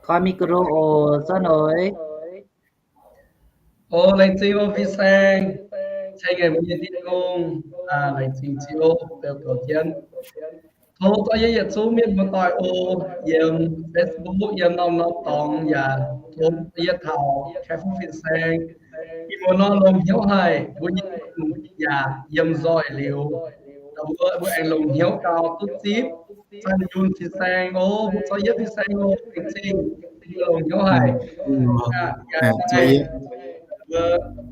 Goiv micro oc, zorqv noic. O, laengz zingh oc, fin-saeng. Ceng nyei mbuo nyei Tin-Hungh, laengz zingh Ziouv beu goux jienv. Tov zorqv yie yietc zungv mienh muoz-doic oc, yiem Facebook, yiem norm-norm dorngx yaac tov yie taux Kaeqv Fuqv Fin-Saeng. Ih muonz nor longx hnyouv haic, mbuo nyei yaac yiem nzoih liuz, mbuo mbuo aengx longx hnyouv gau duqv zipv Zanc Yunh Fin-Saeng oc, mbuo zorqv yie fin-saeng oc, laengz zingh, mbuo longx hnyouv haic.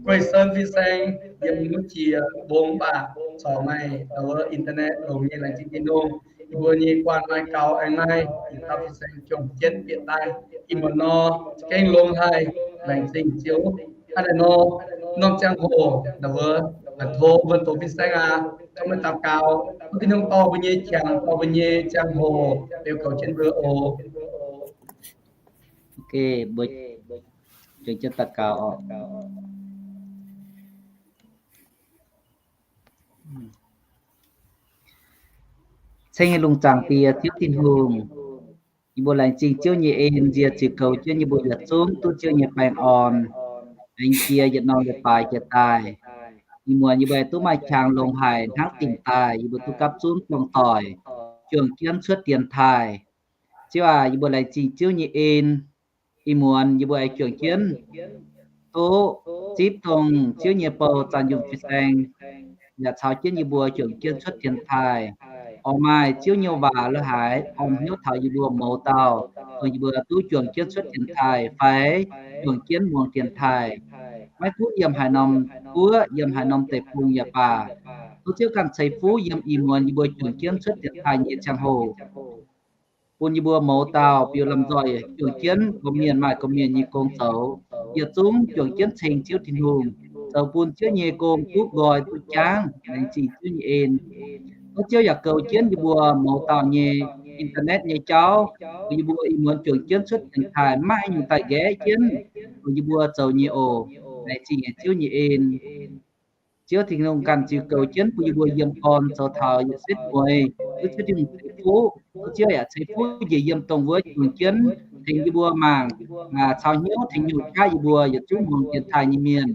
Guei Sen fin-saeng yiem wuov jiex mbong mv baac corc maaih wuov internet longx nyei, laengz zingh Tin-Hungh. Yie mbuo nyei guanh maaih gaux aengx maaih yietc dauh fin-saeng juangc jienv bieqc daaih. Ih muonz nor gengh longx haic, laengz zingh Ziouv. Hnangv naaiv nor, norm ziangh hoc naaic wuov, tov mbuo doqc fin-saeng aac, tov meih daux gaux, tov Tin-Hungh dorh mbuo nyei qangx, dorh mbuo nyei ziangh hoc beu goux jienv mbuo oc. Ok, mbuo juangc jienv daux gaux oc. Ceng nyei lungh zaangc Diex, Ziouv Tin-Hungh, yie mbuo laengz zingh Ziouv nyei en, nziex ziux goux jienv yie mbuo yietc zungv duqv Ziouv nyei baengh orn, aengx jiex yietc norm leiz-baaix jiex daaih. Ih muonz yie mbuo duqv maaih qangx longx haic hnangv dingc daaih, yie mbuo duqv gapv zunv buangh doic, juangc jienv cuotv dienx taaih. Ziouv aac, yie mbuo laengz zingh Ziouv nyei en. Ih muonz yie mbuo aengx juangc jienv duqv zipv dongh Ziouv nyei bou Zanc Yunh fin-saeng yaac caux jienv yie mbuo juangc jienv cuotv dienx taaih. Oix maaih Ziouv nyei waac la'haaix orn hnyouv taux yie mbuo mouz dauh, dongh yie mbuo duqv juangc jienv cuotv dienx taaih fai juangc jienv muangx dienx taaih. Maiv gunv yiem haaix norm guoqv, yiem haaix norm deic-bung yaac baac, tov Ziouv ganh ceix fuqv yiem ih muonz yie mbuo juangc jienv cuotv dienx taaih nyei ziangh hoc, bun yie mbuo mouz dauh biux lomh nzoih juangc jienv gorqv-mienh maaih gorqv-mienh nyei gong zoux, yietc zungv juangc jienv ceng Ziouv Tin-Hungh, zoux bun Ziouv nyei gong duqv nqoi duqv jangv, laengz zingh Ziouv nyei en. Tov Ziouv yaac goux jienv yie mbuo mouz dauh nyei internet nyei jauv, bun yie mbuo ih muonz juangc jienv cuotv dienx taaih maiv haaix nyungc daaih nqaeqv jienv dongh yie mbuo zoux nyei oc. Laengz zingh Ziouv nyei en. Ziouv Tin-Hungh ganh ziux goux jienv bun yie mbuo yiem gorn zoux taux yietc setv mueiz, tov Ziouv Tin-Hungh ceix fuqv. Tov Ziouv yaac ceix fuqv njiec yiem dongh wuov juangc jienv tengx yie mbuo mangc, caux hnyouv tengx nyungc jaav yie mbuo yietc zungv muangx dienx taaih nyei mienh.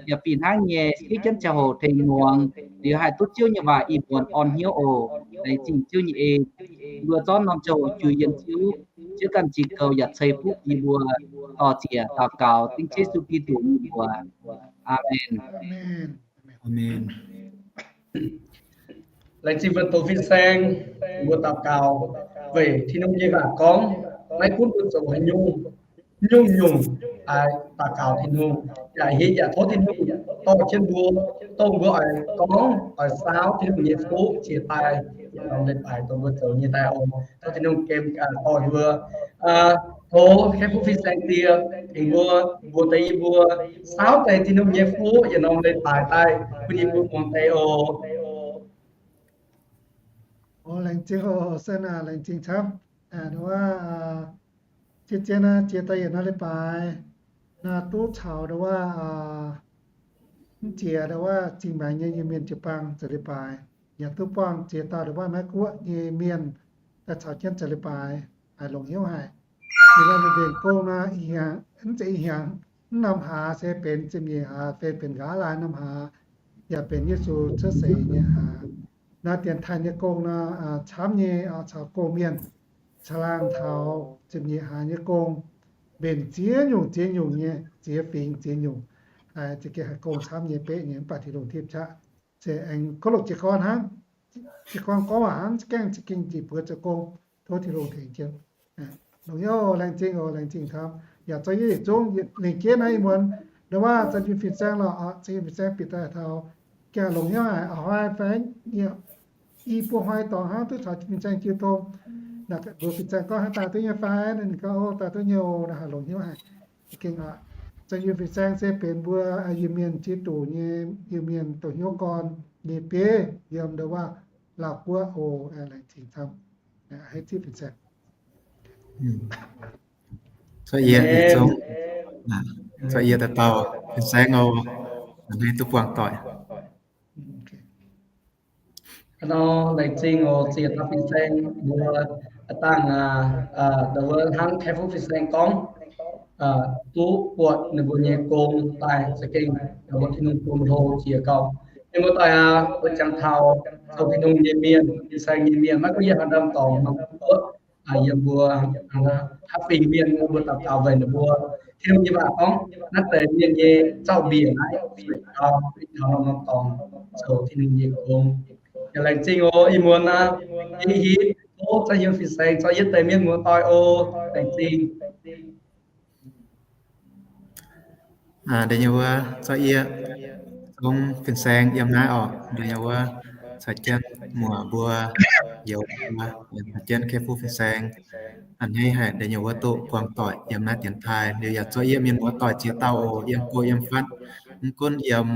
Yaac fih hnangv nyei, siev jienv ziangh hoc tengx muangx, liuz haih duqv Ziouv nyei waac ih muonz orn hnyouv oc. Laengz zingh Ziouv nyei en. Yie mbuo zorqv norm ziangh hoc jui yiem Ziouv. Ziouv ganh ziux goux yaac ceix fuqv yie mbuo. Dorh ziec daux gaux dengv Yesu Giduc nyei mbuox. Aamen. Laengz zingh mbuo doqc fin-saeng, mbuo daux gaux weic Tin-Hungh nyei waac gorngv, maiv gunv mbuo zoux haaix nyungc, nyungc-nyungc daux gaux Tin-Hungh, yaac hieh yaac tov Tin-Hungh dorh jienv mbuo, dongh mbuo oix gorngv, oix saauv Tin-Hungh nyei fuqv jiex daaih yietc norm leiz-baaix dongh mbuo zoux nyei daaih oc. Tov Tin-Hungh gem dorh mbuo. Tov Kaeqv Fuqv Fin-Saeng Die tengx mbuo, mbuox deix yie mbuo saauv deix Tin-Hungh nyei fuqv yietc norm leiz-baaix daaih bun yie mbuo muangx deix oc. Laengz zingh oc, Sen aac, laengz zingh camv. Nduov, jiex jiex naaiv jiex daaih yietc norm leiz-baaix, naaiv duqv caux nduov, mv jiex nduov zingh maengx nyei Iu-Mienh jiu-baang zoux leiz-baaix, yaac duqv buangh jiex dauh nduov Meiv Guoqv nyei mienh daaih caux jienv zoux leiz-baaix, haiz longx hnyouv haic. Ninh nduov nzengc gong nor, mv zeiz ih hnyangx, mv norm hlaax se benx ziepc nyeic hlaax, benx benx nqa'haav laai norm hlaax, yaac benx Yesu cuotv seix nyei hlaax. Naaiv dienx taaih nyei gong nor, camv nyei, caux gong-mienh caangh laangh taux ziepc nyeic hlaax nyei gong, mbenc ziex nyungc ziex nyungc nyei, ziex fingx ziex nyungc, za'gengh haih gong camv nyei, beqv nyei, mv baac Tin-Hungh tipv qaqv. Se aengx kov loc jiez gorn hnangv, jiez gorn gorngv waac hnangv, gaengh za'gengh njiec buoz zoux gong, tov Tin-Hungh tengx jienv. Longx hnyouv, laengz zingh oc, laengz zingh camv. Yaac zoux yie yietc zungv lengc jeiv naaiv ih muonz, nduov Zanc Yunh Fin-Saeng lorqc, Zanc Yunh Fin-Saeng bieqc daaih taux, gengh longx hnyouv haic, a'hnoi fai i buo hnoi dorngx hnangv duqv caux Fin-Saeng jiu tong. Naaic mbuox Fin-Saeng gorngv hnangv daaih duqv nyei fai, ninh gorngv, O, daaih duqv nyei oc. Naaiv haih longx hnyouv haic. Gengh aqv, Zanc Yunh Fin-Saeng se benx mbuo Iu-Mienh Giduc nyei Iu-Mienh doqc hnyouv gorn nyei bieiv yiem nduov Laauv Guoqv oc. Laengz zingh camv. Hei zipv Fin-Saeng. Cuotv yie, cuotv yie daaih dauh Fin-Saeng oc. Hnangv duqv buangh doic. Nor laengz zingh oc, ziex dauh Fin-Saeng mbuo. Aav dangh wuov hnangv Kaiv Fuqv Fin-Saeng gorngv, duqv buatc ninh mbuo nyei gong daaih za'gengh mbuo Tin-Hungh bun hlo jiex gauh. Ninh mbuo daaih aqv, mbuo jangx taux zoux Tin-Hungh nyei mienh, fin-saeng nyei mienh, maiv gunv yiem haaix norm dorngx, norm guoqv, yiem mbuo haaix fingx mienh, mbuo daux gaux weic ninh mbuo. Tin-Hungh nyei waac gorngv, naaiv deix mienh nyei zaux-mbiec naaiv zuqc taux norm-norm dorngx zoux Tin-Hungh nyei gong. Yaac laengz zingh oc, ih muonz aqv, hiuv tov za'hiuv fin-saeng caux yie deix mienh muoz-doic oc. Laengz zingh. Da'nyeic wuov, zorqv yie zungv fin-saeng yiem naaiv oc. Da'nyeic wuov, caux jienv muoc mbuo, youz mbuo, caux jienv Kaiv Fuqv Fin-Saeng, a'hneiv haic da'nyeic wuov duqv buangh doic yiem naaiv dienx taaih. Liuz yaac zorqv yie mienh muoz-doic ziex dauh oc, yiem go yiem fatv, mv gunv yiem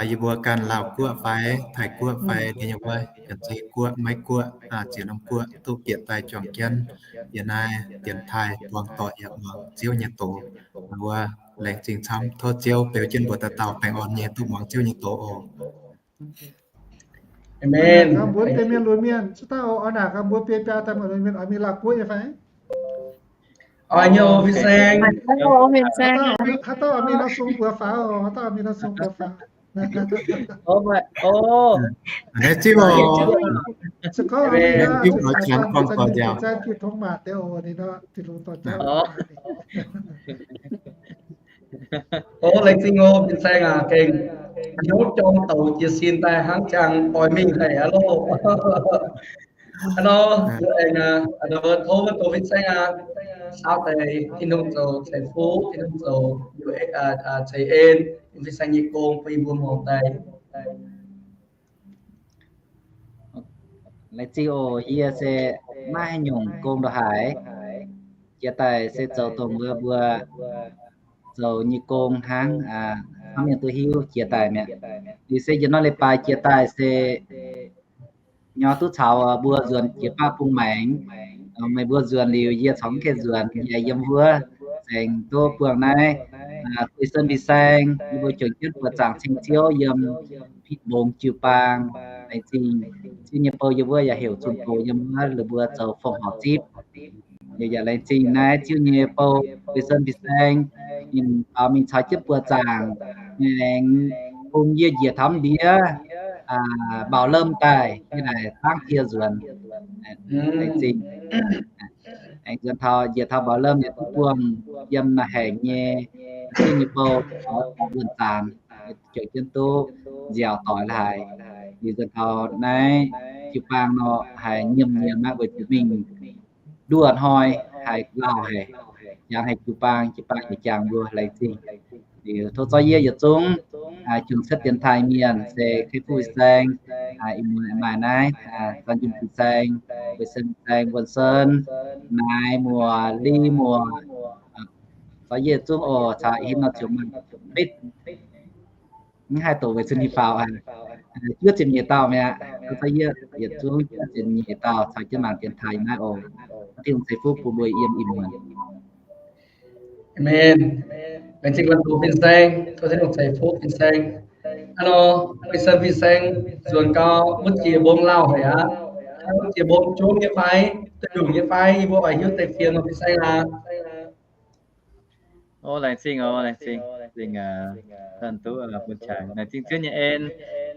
yie mbuo ganh Laauh Guoqv fai Taiv Guoqv fai da'nyeic wuov Janx-Zei Guoqv, Meiv Guoqv, ziex norm guoqv duqv bieqc daaih juangc jienv yiem naaiv dienx taaih buangh doic yaac muangx Ziouv nyei doz. Wuov laengz zingh camv, tov Ziouv beu jienv mbuo dauh dauh baengh orn nyei duqv muangx Ziouv nyei doz oc. Aamen. Mbuo deix mienh lunx mienh, cuotv dauh oix naaic gaax mbuo biei biaa daaih maaih lunx mienh oix mingh Laauh Guoqv nyei fai? Oix nyei oc, fin-saeng. Haaix dauh oix mingh nor sung mbuox faaux, haaix dauh oix mingh nor sung mbuox faaux. Aamen. Oc, laengz zingh oc, fin-saeng aac, gengh hnyouv jorm douc jiez sin daaih hnangv jangx oix mingh haic aqv loh. Hnangv nor, aengx tov wuov doz fin-saeng aac, saau deix Tin-Hungh zoux ceix fuqv, Tin-Hungh zoux ceix en, fin-saeng nyei gong bun yie mbuo muangx daaih. Laengz zingh oc, yie se maiv haaix nyungc gong ndongc haaix. Jiex daaih se zoux dongh wuov mbuo zoux nyei gong hnangv, hnangv mienh duqv hiuv jiex daaih mi'aqv. Liuz se njien-youh leiz-baaix jiex daaih se nyorx duqv caux mbuo nzuonx jiex baav bung maengx. Meih mbuo nzuonx liuz yie corc mv gaengh nzuonx, yie yiem wuov, aengx duqv buangh naaiv Guei Sen fin-saeng, yie mbuo juangc jienv buoqc zaangc ceng Ziouv yiem mbongx jiu-baang. Laengz zingh Ziouv nyei bou yiem wuov yaac heuc zunh doz yiem wuov, laaix mbuo zoux fongc horc zipv. Yaac laengz zingh naaiv Ziouv nyei bou Guei Sen fin-saeng, ninh baaux mingh caux jienv buoqc zaangc, aengx bun yie njiec taux ndiev Mbaux Lomh daaih, yie naaic zaangv tie nzuonx. Laengz zingh. Aengx nzuonx taux njiec taux Mbaux Lomh yaac duqv buangh yiem Naaiv Haengx nyei, Ziouv nyei bou, wuonh zaanx, juangc jienv duqv nziaauc doic la'haaix. Liuz nzuonx taux naaiv jiu-baang nor, haiz nyiemc nyiemc aqv, weic zuqc mingh nduoh hnoi haiz lauh haic, jangx haic jiu-baang, jiu-baang yaac jangx mbuo. Laengz zingh. Liuz tov zorqv yie yietc zungv juangc cuotv dienx taaih mienh se Kei Fuqv fin-saeng, ih muonz maaih naaiv Zanh Yunh fin-saeng, Guei Sen fin-saeng, Wuonh Sen, Naaiv Muoz, Li Muoz, zorqv yie zungv oc, caux hin nor ziouc maaih betv mv haih doqc weic zuqc ninh faaux juov ziepc nyeic dauh mi'aqv. Tov zorqv yie yietc zungv juov ziepc nyeic dauh caux jienv mangc dienx taaih naaiv oc. Tov Tin-Hungh ceix fuqv bun mbuo yiem ih muonz. Aamen. Laengz zingh Guan Doz fin-saeng, tov Tin-Hungh ceix fuqv fin-saeng. Hnangv nor, Guei Sen fin-saeng nzuonx gau, wuov jiex mbong lauh haic aqv. Wuov jiex mbong jomv nyei fai, duqv nyungc nyei fai, yie mbuo oix hiuv deix fienx nor fin-saeng aac. O, laengz zingh oc, laengz zingh. Zingh duqv bun qangx. Laengz zingh Ziouv nyei en.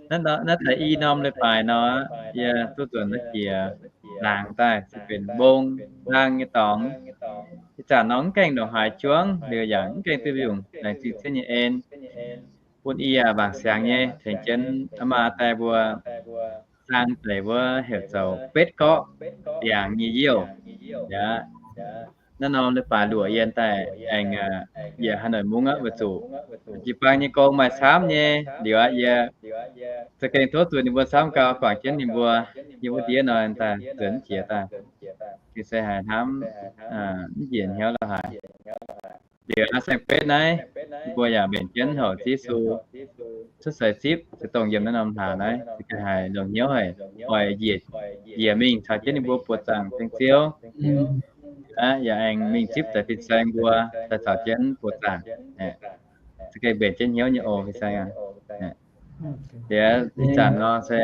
Naaiv deix i norm leiz-baaix nor, yie duqv nzuonx naaiv jiex laangz daaih, se benx mbong laangz nyei dorngx. Ih zanc nor mv gaengh ndongc haaix juangv, liuz yaac mv gaengh duqv nyungc. Laengz zingh Ziouv nyei en bun i yaac mangc siangx nyei tengx jienv aa maa aa dai mbuo zaang deix wuov heuc zoux betv gorqv ndiangx nyei youh. Aqv, naaiv norm leiz-baaix luoqc yie daaih aengx yie haaix noic mungv aqv, weic zuqc jiu-baang nyei gong maaih camv nyei. Liuz aqv, yie za'gengh tov zuqc ninh mbuo camv gau, guangc jienv ninh mbuo yiem wuov ndiev nor daaih nzuonx jiex daaih. Gengh se haiz hnamv mv njiec hnyouv la'haaix. Liuz aqv, saeng-betv naaiv, mbuo yaac mbenc jienv houc Yesu cuotv seix zipv, se dongh yiem naaiv norm hlaax naaiv, za'gengh haiz longx hnyouv haic, oix njiec, njiec mingh caux jienv ninh mbuo buoqc zaangc ceng Ziouv. Aqv, yaac aengx mingh zipv deix fin-saeng mbuo daaih caux jienv buoqc zaangc. Za'gengh mbenc jienv hnyouv nyei oc, fin-saeng aac. Liuz ih zanc nor se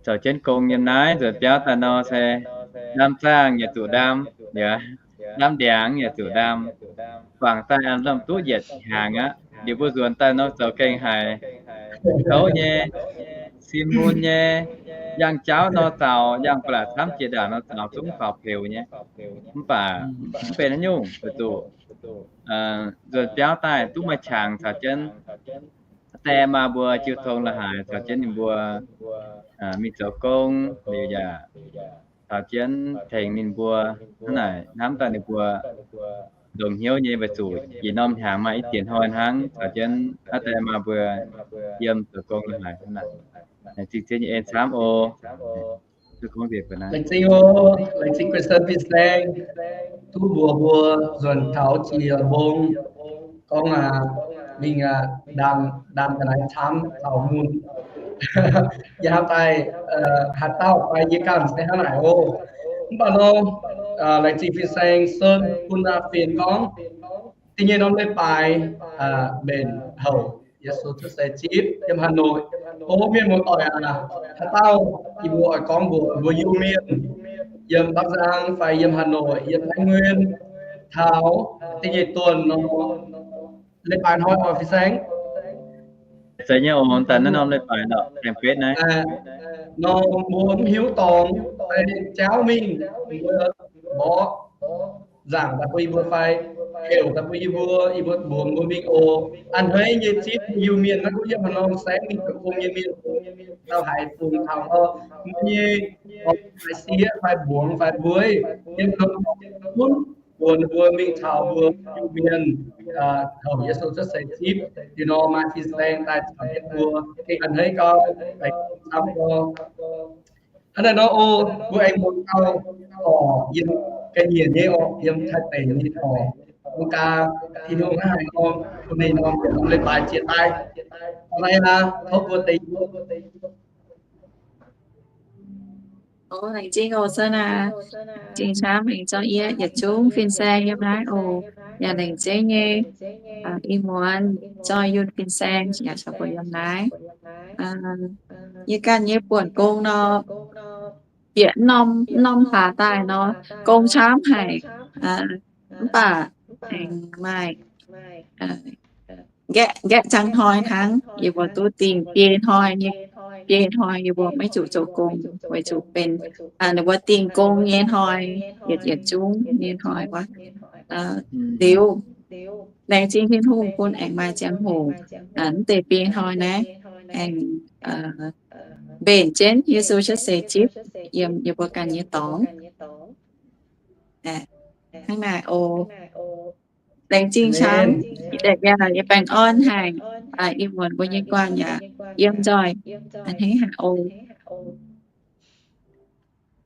zoux jienv gong yiem naaiv nzuonx biauv daaih nor se, ndaam zaangh yaac zuqc ndaam, yaac ndaam ndiangx yaac zuqc ndaam, guangc daaih an lomh duqv yietc hnyangx aqv. Liuz mbuo nzuonx daaih nor zoux gengh haiz kouv nyei, sin mun nyei, yangh jauv nor zaux, yangh ba'laqc camv jiex ndaangc nor zaux zungv faaux peux nyei. Mv baac mv benx haaix nyungc, weic zuqc nzuonx biauv daaih duqv maaih qangx caux jienv die maa mbuo jiu tong la'haaix caux jienv ninh mbuo mingh zoux gong liuz yaac caux jienv tengx ninh mbuo hnangv naaic hnamv daaih ninh mbuo longx hnyouv nyei weic zuqc ih norm hnyangx maaih i diec hnoi hnangv caux jienv aav die maa mbuo yiem zoux gong la'haaix hnangv naaic. Laengz zingh Ziouv nyei en camv oc. Laengz zingh oc, laengz zingh Guei Sen fin-saeng, duqv mbuox mbuo nzuonx taux jiex mbong gorngv aqv, mingh aqv, ndaam, ndaam ga'naaiv camv taux mun. Yie hnamv daaih haaix dauh fai yie ganh se hnangv naaic oc. Mv baac nor, laengz zingh fin-saeng Sun bun aqv fienx gorngv, da'nyeic norm leiz-baaix mbenc houc Yesu cuotv seix zipv yiem Hà Nội. O mienh muoz-doic aac, haaix dauh yie mbuo oix gorngv mbuox mbuo Iu-Mienh yiem Bắc Giang fai yiem Hà Nội, yiem Thái Nguyên, taux da'nyeic tuần nor, leiz-baaix hnoi oix fin-saeng. Zeiz nyei oc, daaih naaiv norm leiz-baaix nor, aengx betv naaiv nor mbuo mv hiuv dorngx fai jauv mingh, mbuo mborqv nzaangc daaih bun yie mbuo fai heuc daaih bun yie mbuo, yie mbuo mbuox mbuo mingh oc. A'hneiv nyei zipv Iu-Mienh naaiv gunv yiem haaix norm saengv mingh zoux gong nyei mienh, dauh haiz fungx taux nor, mbuo nyei fai sieqv fai mbuangz fai mbueiv yiem norm gunv mbuox ninh mbuo mingh taux mbuo Iu-Mienh houc Yesu cuotv seix zipv liuz nor maaih fin-saeng daaih caux jienv mbuo gengh a'hneiv gau, camv gau. Hnangv naaiv nor oc, mbuo aengx muangx gau dorc yiem ga'nyiec nyei orqc, yiem Taiv deic nyei dorc, mbuo gaax Tin-Hungh hnangv haaix nor bun ninh norm yietc norm leiz-baaix jiex daaih. Hnangv naaiv aqv, tov mbuo deix O, laengz zingh oc Sun aac. Zingh camv, laengz zingh yie yietc zungv fin-saeng yiem naaiv oc. Yaac laengz zingh nyei ih muonz zoih yunh fin-saeng yaac caux mbuo yiem naaiv. Yie ganh nyei buonc gong nor, bieqc norm norm hlaax daaih nor, gong camv haic. Mv baac aengx maaih nqaeqv, nqaeqv ziangh hnoi hnangv, yie mbuo duqv dingh biei hnoi nyei, biei hnoi yie mbuo maiv zuqc zoux gong, weic zuqc benx ninh mbuo dingh gong nyei hnoi, yietc yietc zungv nyei hnoi wuov. Liuz, laengz zingh Tin-Hungh bun aengx maaih ziangh hoc mv deix biei hnoi naaiv aengx mbenc jienv Yesu cuotv seix zipv yiem yie mbuo ganh nyei dorngx. Hnangv naaic oc. Laengz zingh camv. Yie baengh orn haic, ih muonz mbuo nyei guanh yaac yiem nzoih a'hneiv haic oc.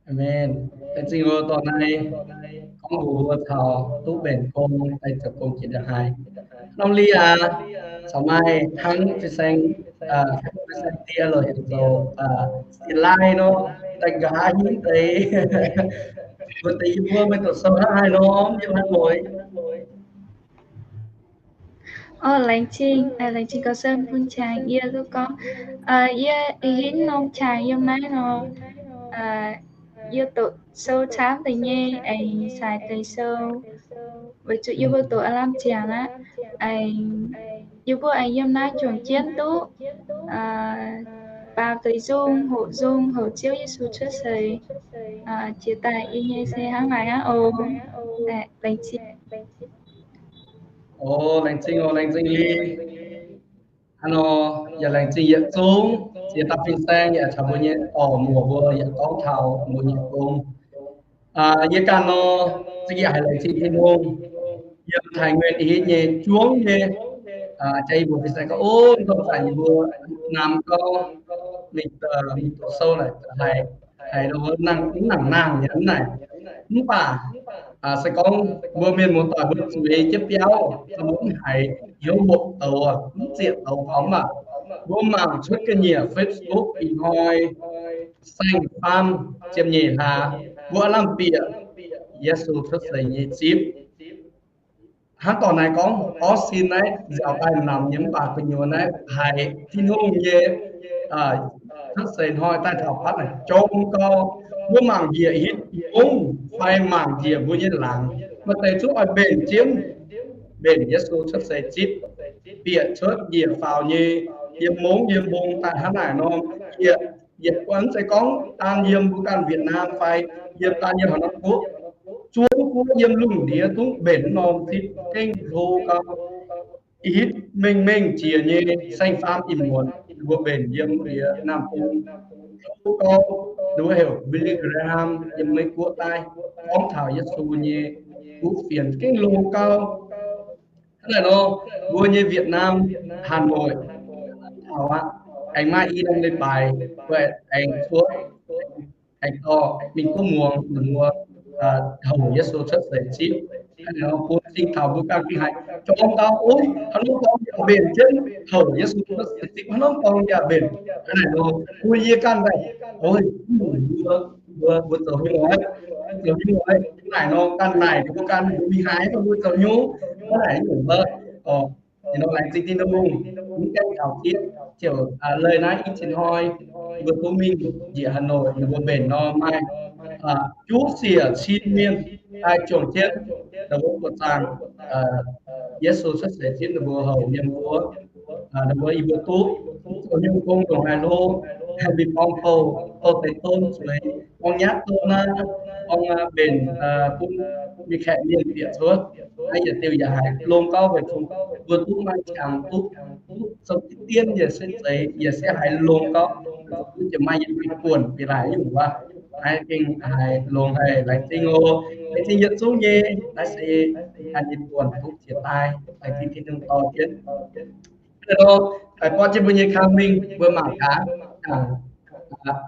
Aamen. Laengz zingh oc. Dorh naaiv gorngv mbuox mbuo taux duqv mbenc gong, daaih zoux gong jiex ndongc haaix. Norm li aac, caux maaih hnangv fin-saeng, fin-saeng die loz heuc zoux sin lai nor, daaih nqa'haav hingv deix, mbuo deix yie mbuo meih doqc sou hnangv haaix nor, yiem haaix mueiz. Orqv, laengz zingh, laengz zingh gauh sen bun qangx yie duqv gorngv. Yie hinv norm qangx yiem naaiv nor, yie doqc sou camv deix nyei, aengx caiv deix sou, weic zuqc yie mbuo doqc aav lamh ziangx aqv. Aengx yie mbuo aengx yiem naaiv juangc jienv duqv baaux deix nzung, hoqc nzung, hoqc Ziouv Yesu cuotv seix jiex daaih yie nyei se hnangv naaic aqv oc. Laengz zingh. O, laengz zingh oc, laengz zingh Li. Hnangv nor, yaac laengz zingh yietc zungv ziex dauh fin-saeng yaac caux mbuo nyei dorc muoc mbuo yaac gorngv taux mbuo nyei gong. Yie ganh nor, za'gengh haiz laengz zingh Tin-Hungh, yiem Taiv Nguyen ih hitv nyei juangv nyei, jaax yie mbuo fin-saeng gorngv, o, domh zanc yie mbuo namx gau, mingh doqc sou naaic haiz, haiz nor mv nangc nangc nyei mv naaic. Mv baac se gorngv mbuo mienh muoz-doic mbuo zueiz jienv biauv, mbuo mv haiz hnyouv mbuoqc douz, mv zieqc douz faaux mv baac mbuo mangc cuotv ga'nyiec Facebook ih hnoi saeng-faam ziepc nyeic hlaax, mbuo aav lamh bieqc Yesu cuotv seix nyei zipv. Hnangv dorc naaiv gorngv, orv sin naaiv nziaauc daaih namx nyei mv baac gu'nyuoz naaiv haiz Tin-Hungh nyei cuotv seix hnoi daaih taux fatv naaic, jorm gau, mbuo mangc njiec hitv mungv fai mangc njiec mbuo nyei laangz, maaih deix zungv oix mbenc jienv, mbenc Yesu cuotv seix zipv, bieqc cuotv njiec faaux nyei, yiem mungv yiem mbung daaih hnangv naaic nor, yietc, yietc buonc se gorngv daan yiem mbuo ganh Việt Nam fai yiem daan yiem haaix norm guoqv, zuov guoqv yiem lungh ndiev zungv mbenc norm zipv gengh hlo gau. Hitv mengh mengh jiex nyei saeng-faam ih muonz mbuo mbenc yiem ndiev Naamh Bung, hlo gau, ninh mbuo heuc Billy Graham yiem Meiv Guoqv daaih gorngv taux Yesu nyei kuv fienx gengh hlo gau. Hnangv naaic nor, mbuo nyei Việt Nam, Hà Nội, taux aqv, aengx maaih i norm leiz-baaix, mbuo aengx cuotv, aengx dorh mingh guoqv muangx ninh mbuo houc Yesu cuotv seix zipv. Hnangv naaic nor, bun cing taux mbuo ganh fih haic, jorm gau, ov, haaix norm dorngx yaac mbenc jienv houc Yesu cuotv seix zipv, haaix norm dorngx yaac mbenc. Hnangv naaic nor, bun yie ganh daaih, ov, mbuo, mbuo, mbuo zoux nyungc oc, zoux nyungc oc, hnangv naaic nor ganh naaic mbuo ganh, mbuo mingh haaix mbuo zoux nyungc, hnangv naaic nyungc wuov, o, ninh nor laengz zingh Tin-Hungh, mv gaengh taux zieqv ziouc leih naaiv i cin hnoi, mbuo duqv mingh njiec Hà Nội, ninh mbuo mbenc nor maaih juqv siec cin mienh daaih juangc jienv ninh mbuo buoqc zaangc Yesu cuotv seix zipv ninh mbuo houc mienh mbuo, ninh mbuo yie mbuo duqv zoux nyungc gong ndongc haaix hlo, mingh borngz bouh, bouh deix don zueiz, borngz nyatv don aqv, borngz mbenc bun mienh kaeqv mienh bieqc cuotv. Naaiv yietc diuh yaac haiz longx gauh weic zuqc mbuo duqv maaih qangx duqv, duqv zoux diqv dien yaac se zeiz, yaac se haiz longx gauh, weic zuqc duqv jiex maaih yietc diuh buonc bieqc laaix nyungc wuov. Naaiv gengh haiz longx haic, laengz zingh oc. Laengz zingh yietc zungv nyei, naaiv se ganh nyei buonc duqv jiex daaih, laengz zingh Tin-Hungh dorh jienv. Hnangv naaic nor, haiz borqv jienv mbuo nyei kang mingh, mbuo mangc gaax,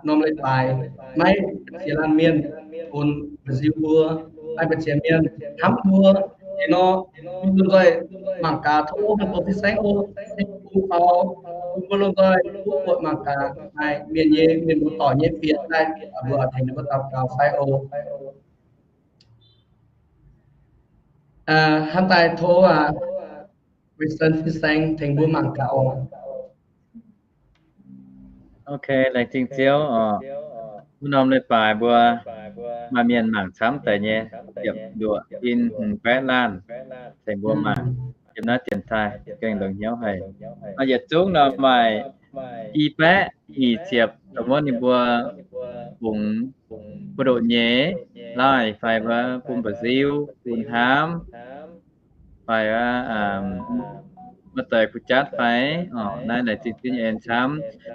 norm leiz-baaix maiv ziex laanh mienh bun mba'nziu mbuo, maiv mbuo ziex mienh hnamv mbuo. Liuz nor, mbuo lomh nzoih mangc gaax tov Tin-Hungh fin-saeng oc, bun faaux, bun mbuo lomh nzoih duqv buatc mangc gaax maaih mienh nyei, mienh muoz-doic nyei fienx daaih, mbuo oix tengx ninh mbuo daux gaux fai oc. Hnamv daaih tov Wilson fin-saeng tengx mbuo mangc gaax oc. Ok, laengz zingh Ziouv oc. Wuov norm leiz-baaix mbuo maaih mienh mangc camv deix nyei, ziepc luoqc in hmz baeqv laanh tengx mbuo mangc yiem naaiv dienx taaih, gengh longx hnyouv haic. Maaih yietc zungv nor maaih i baeqv nyic ziepc, dongh wuov ninh mbuo fungx buoz-ndoqv nyei, laaih fai wuov bun mba'nziu, bun hnamv, fai wuov maaih deix kuh jatv fai, naaiv laengz zingh Ziouv nyei en camv.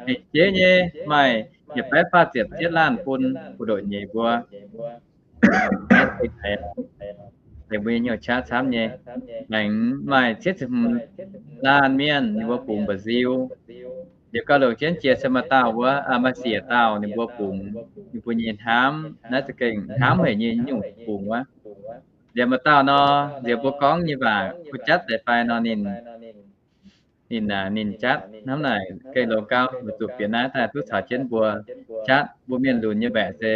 Hec jeiv nyei maaih yietc baeqv faah ziepc cietv laanh bun buoz-ndoqv nyei mbuo. Naaiv se haiz mbuo nyei hnyouv qaqv camv nyei. Aengx maaih cietv ziepc hmz laanh mienh ninh mbuo fungx mba'nziu. Liuz gauh longc jienv jiex se maaih dauh wuov, maaih siec dauh ninh mbuo fungx, ninh mbuo nyei hnamv, naaiv za'gengh hnamv haic nyei nyungc fungx wuov. Liuz maaih dauh nor, liuz mbuo gorngv nyei waac kuh jatv deix fai nor ninh, ninh, ninh jatv hnamv naaic gengh longx gauh, weic zuqc bieqc naaiv daaih duqv caux jienv mbuo jatv. Mbuo mienh lunx nyei mbaeqc se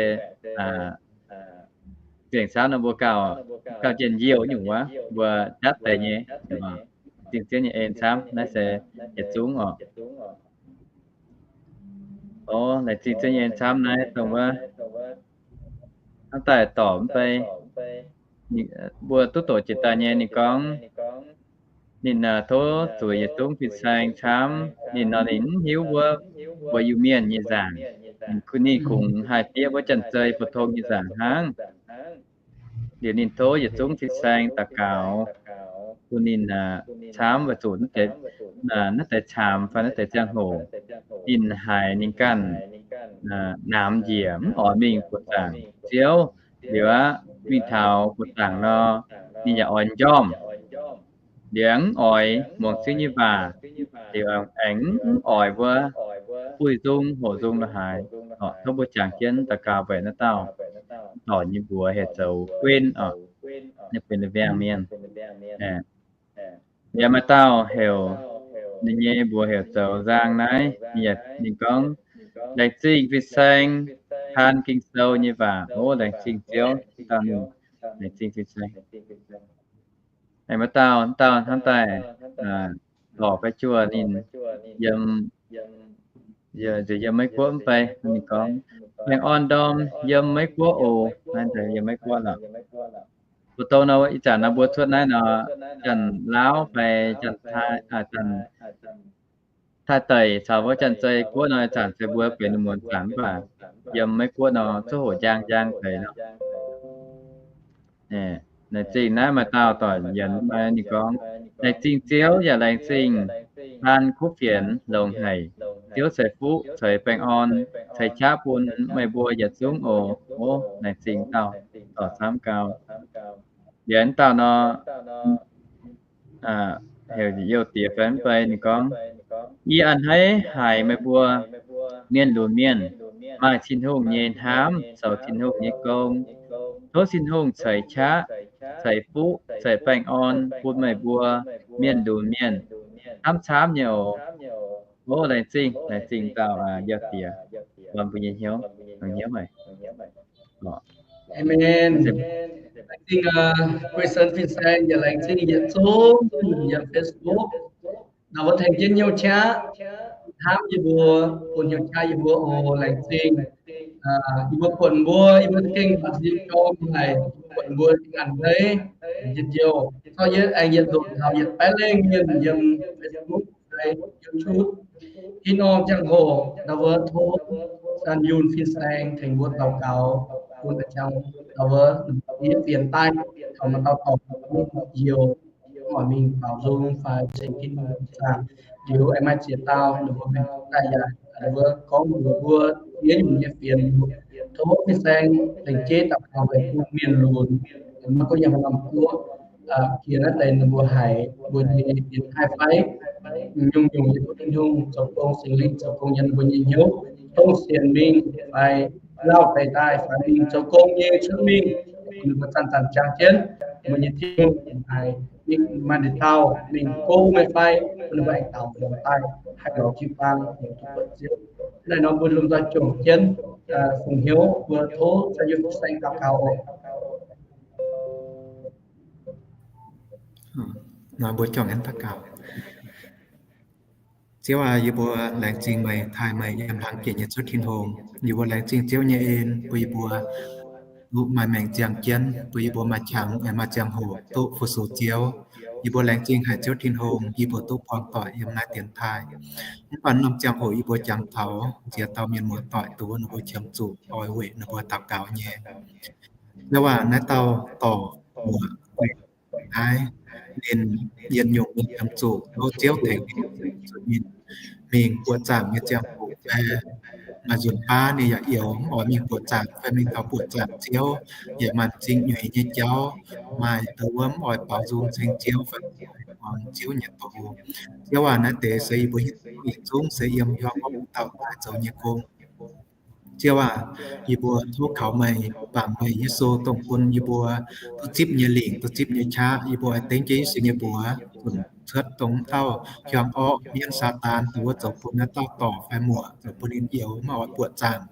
zengc camv nor mbuo gauh, gauh njien-youh nyungc wuov, mbuo jatv deix nyei. Zingh Ziouv nyei en camv, naaiv se yietc zungv oc. O, laengz zingh Ziouv nyei en camv naaiv dongh wuov hnamv daaih dorc mv bei, mbuo duqv doqc jiex daaih nyei. Ninh gorngv ninh tov zueiz yietc zungv fin-saeng camv. Ninh nor ninh mv hiuv wuov mbuo Iu-Mienh nyei nzaangc. Ninh kungx haih fiev wuov janx-zei pou-tong nyei nzaangc hnangv. Liuz ninh tov yietc zungv fin-saeng daux gaux bun ninh camv, weic zuqc naaiv deix camx fai naaiv deix ziangh hoc ninh haiz ninh ganh namx njiec mv oix mingh buoqc zaangc Ziouv. Liuz aqv, mingh taux buoqc zaangc nor, ninh yaac oix njormh. Liuz mv oix muangx Ziouv nyei waac. Liuz aengx mv oix wuov buih nzung hoqc nzung lo haaix. Tov mbuo jangx jienv daux gaux mbuox naaiv dauh dorc nyei mbuox heuc zoux Gwen oc. Ninh benx Liuz Mbiaangx mienh. Liuz maaih dauh heuc, ninh nyei mbuox heuc zoux Nzang naaiv. Ninh gorngv, laengz zingh fin-saeng taan Ging-Sou nyei waac. O, laengz zingh Ziouv, dauh ninh, laengz zingh fin-saeng. Aengx maaih dauh, dauh hnamv daaih lorqc fai juoh ninh yiem Nziex yiem Meiv Guoqv mv bei ninh gorngv, baengh orn ndorm yiem Meiv Guoqv oc. Naaiv yiem Meiv Guoqv lorqc. Mbuo dongh nor ih zanc nor mbuo cuotv naaiv nor, Janx-Lauv fai Janx-Taiv, Taiv deic caux wuov Janx-Zei Guoqv nor, ih zanc se mbuo benx muonz zanc mv baac yiem Meiv Guoqv nor, zuov hoc njang njang deix nor. Laengz zingh naaiv maaih dauh doic yienx mbuo ninh gorngv, laengz zingh Ziouv yaac laengz zingh Faan Kuv Fienx longx haic. Ziouv ceix fuqv ceix baengh orn ceix qaqv bun meih mbuo yietc zungv oc. Ov, laengz zingh dauh doic camv gau. Liuz dauh nor, heuc Youh Diex fai mv bei ninh gorngv, yie a'hneiv haic meih mbuo mienh lunx mienh maaih Tin-Hungh nyei hnamv zoux Tin-Hungh nyei gong. Tov Tin-Hungh ceix qaqv, ceix fuqv, ceix baengh orn bun meih mbuo mienh lunx mienh camv-camv nyei oc. Ov, laengz zingh, laengz zingh dauh Youh Diex, mbuo nyei hnyouv, hnyouv haic. Amen. Laengz zingh Guei Sen fin-saeng yaac laengz zingh yietc zungv yiem Facebook. Naaiv wuov tengx jienv hnyouv qaqv, hnamv yie mbuo, bun hnyouv qaqv yie mbuo oc. Laengz zingh yie mbuo buonc mbuo, yie mbuo za'gengh baac nzipc gorngv haic, buonc mbuo za'gengh a'hneiv yietc jouh. Caux yie aengx yietc nzunc taux yietc baeqv lengh mienh yiem Facebook fai YouTube. Ih norm ziangh hoc naaiv wuov tov San Yun fin-saeng tengx mbuo daux gaux, bun da'qangx naaiv wuov fienx daaih taux maaih dauh dorngc mbuo youz, oix mingh baaux nzung fai ceng Tin-Hungh zaangc. Liuz aengx maaih ziex dauh ninh mbuo mingh daaih yaac naaiv wuov gorngv mbuox mbuo ziex nyungc nyei fienx. Tov fin-saeng tengx jeiv daux gaux weic bun mienh lunx, maiv gunv yiem haaix norm guoqv, jiex naaiv deix ninh mbuo haiz mbuo nyei dienx taaih fai nyungc-nyungc yiem Tin-Hungh zoux gong, Singx Lingh zoux gong yiem ninh mbuo nyei hnyouv, dongh sienx mingh fai lauh deix daaih fai mingh zoux gong nyei cuotv mingh, ninh mbuo zanc-zanc jangx jienv mbuo nyei Tin-Hungh haiz mingh maaih ndeic dauh mingh go meih fai, bun ninh mbuo aengx daux longx daaih haih lorz jiu-baang longc duqv buatc Ziouv. Naaiv nor mbuo lomh nzoih juangc jienv fungx hnyouv, mbuo tov San Yun fin-saeng daux gaux oc. Naaiv mbuo juangc jienv daux gaux. Ziouv aac, yie mbuo laengz zingh meih, taaih meih yiem hlang jiex nyei Ziouv Tin-Hungh. Yie mbuo laengz zingh Ziouv nyei en bun yie mbuo duqv maaih maengc ziangh jienv, bun yie mbuo maaih qangx aengx maaih ziangh hoc duqv fu-sux Ziouv. Yie mbuo laengz zingh haic Ziouv Tin-Hungh, yie mbuo duqv buangh doic yiem naaiv dienx taaih. Mv baac norm ziangh hoc yie mbuo jangx taux ziex dauh mienh muoz-doic, dongh wuov ninh mbuo qiemx zuqc oix weic ninh mbuo daux gaux nyei. Ziouv aac, naaiv dauh dorc muoc naaiv, ninh yietc nyungc mienh qiemx zuqc tov Ziouv tengx ninh, zuqc ninh mingh buoqc zaangc nyei ziangh hoc fai maaih nzunc baav ninh yaac youx mv oix mingh buoqc zaangc fai mingh taux buoqc zaangc Ziouv yaac maaih m'zing nyuix nyei jauv, maaih dongh wuov mv oix baaux nzung ceng Ziouv fai muangx Ziouv nyei doz. Ziouv aac, naaiv deix se yie mbuo hiuv duqv yietc zungv se yiem hiuang orqv wuov dauh daaih zoux nyei gong. Ziouv aac, yie mbuo tov kaux meih, bangc meih Yesu dongh bun yie mbuo duqv zipv nyei lingc, duqv zipv nyei qaqv. Yie mbuo oix dengv jienv Yesu nyei mbuox zunc cuotv dongh wuov dauh hiuang orqv mienv Saadaan dongh wuov zoux bun naaiv dauh dorc fai muoc, zoux bun ninh youx maiv oix buoqc zaangc,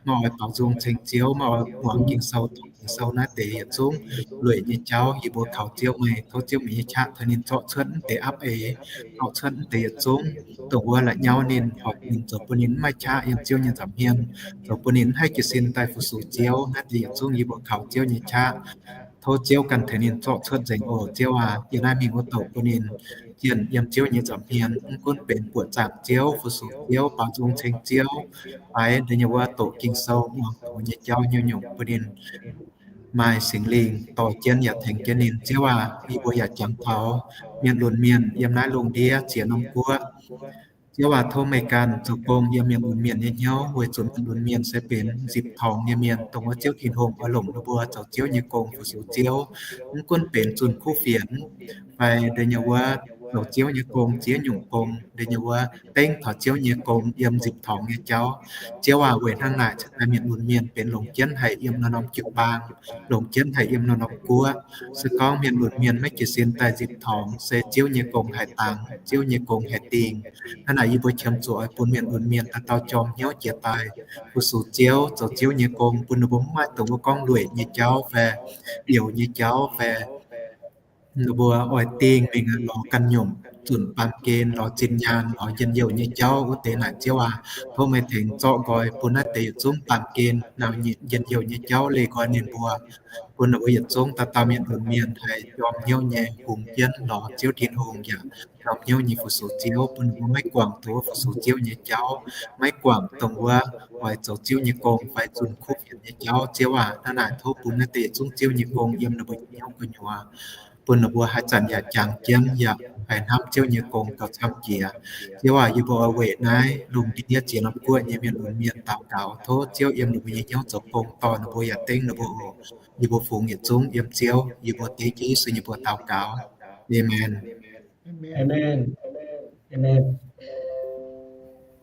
maiv oix baaux nzung ceng Ziouv, maiv oix muangx Ging-Sou, doqc Ging-Sou naaiv deix yietc zungv lueic nyei jauv. Yie mbuo kaux Ziouv meih, tov Ziouv meih nyei qaqv tengx ninh zorqv cuotv mv deix apv eix, zorqv cuotv mv deix yietc zungv dongh wuov la'nyauv ninh, horpc ninh, zoux bun ninh mv maaih qaqv yiem Ziouv nyei nza'hmien, zoux bun ninh mv haih jiez sin daaih fu-sux Ziouv. Naaiv deix yietc zungv yie mbuo kaux Ziouv nyei qaqv. Tov Ziouv ganh tengx ninh zorqv cuotv nzengc oc. Ziouv aac, yie naaiv mingh wuov douc bun ninh jienh yiem Ziouv nyei nza'hmien, mv gunv benx buoqc zaangc Ziouv, fu-sux Ziouv, baaux nzung ceng Ziouv, fai deix nyei wuov doqc Ging-Sou, muangx doz nyei jauv, nyungc-nyungc bun ninh maaih Singx Lingh dorh jienv yaac tengx jienv ninh. Ziouv aac, yie mbuo yaac jangx taux mienh lunx mienh yiem naaiv lungh ndiev ziex norm guoqv. Ziouv aac, tov meih ganh zoux gong yiem mienh lunx mienh nyei hnyouv, weic zuqc mienh lunx mienh se benx nzipc torngx nyei mienh, dongh wuov Ziouv Tin-Hungh oix longc ninh mbuo zoux Ziouv nyei gong fu-sux Ziouv. Mv gunv benx zunh kuv fienx fai deix nyei wuov zoux Ziouv nyei gong, ziex nyungc gong, deix nyei wuov dengv taux Ziouv nyei gong yiem nzipc torngx nyei jauv. Ziouv aac, weic hnangv naaic cingx daaih mienh lunx mienh benx longc jienv haic yiem norm-norm jiu-baang, longc jienv haic yiem norm-norm guoqv. Se gorngv mienh lunx mienh maiv jiez sin daaih nzipc torngx, se Ziouv nyei gong haih dangx, Ziouv nyei gong haih dingh. Hnangv naaic yie mbuo qiemx zuqc oix bun mienh lunx mienh dauh dauh jorm hnyouv jiex daaih fu-sux Ziouv, zoux Ziouv nyei gong, bun ninh mbuo mv maaih dongh wuov gorngv lueic nyei jauv fai youx nyei jauv fai Ninh mbuo oix dingh mingh lorz ganh nyungc, zunc baamh gen, lorz zinh nyaanh, lorz njien-youh nyei jauv wuov deix naaic, Ziouv aac. Tov meih tengx zorqv nqoi bun naaiv deix yietc zungv baamh gen nau njien-youh nyei jauv leih nqoi ninh mbuo, bun ninh mbuo yietc zungv dauh dauh mienh lunx mienh haih jorm hnyouv nyei hungx jienv lorz Ziouv Tin-Hungh yaac jorm hnyouv nyei fu-sux Ziouv, bun ninh mbuo maiv guangc dongh wuov fu-sux Ziouv nyei jauv, maiv guangc dongh wuov oix zoux Ziouv nyei gong fai zunh kuv fienx nyei jauv, Ziouv aac. Hnangv naaic tov bun naaiv deix yietc zungv Ziouv nyei gong yiem ninh mbuo nyei hnyouv gu'nyuoz, bun ninh mbuo haaix zanc yaac jangx jienv yaac haih hnamv Ziouv nyei gong gauh camv jiex. Ziouv aac, yie mbuo oix weic naaiv lungh ndiev ziex norm guoqv nyei mienh lunx mienh daux gaux, tov Ziouv yiem ninh mbuo nyei hnyouv zoux gong dorh ninh mbuo yaac dengv ninh mbuo oc. Yie mbuo fungx yietc zungv yiem Ziouv, yie mbuo dengv Ziouv Yesu nyei mbuox daux gaux. Aamen. Aamen. Aamen.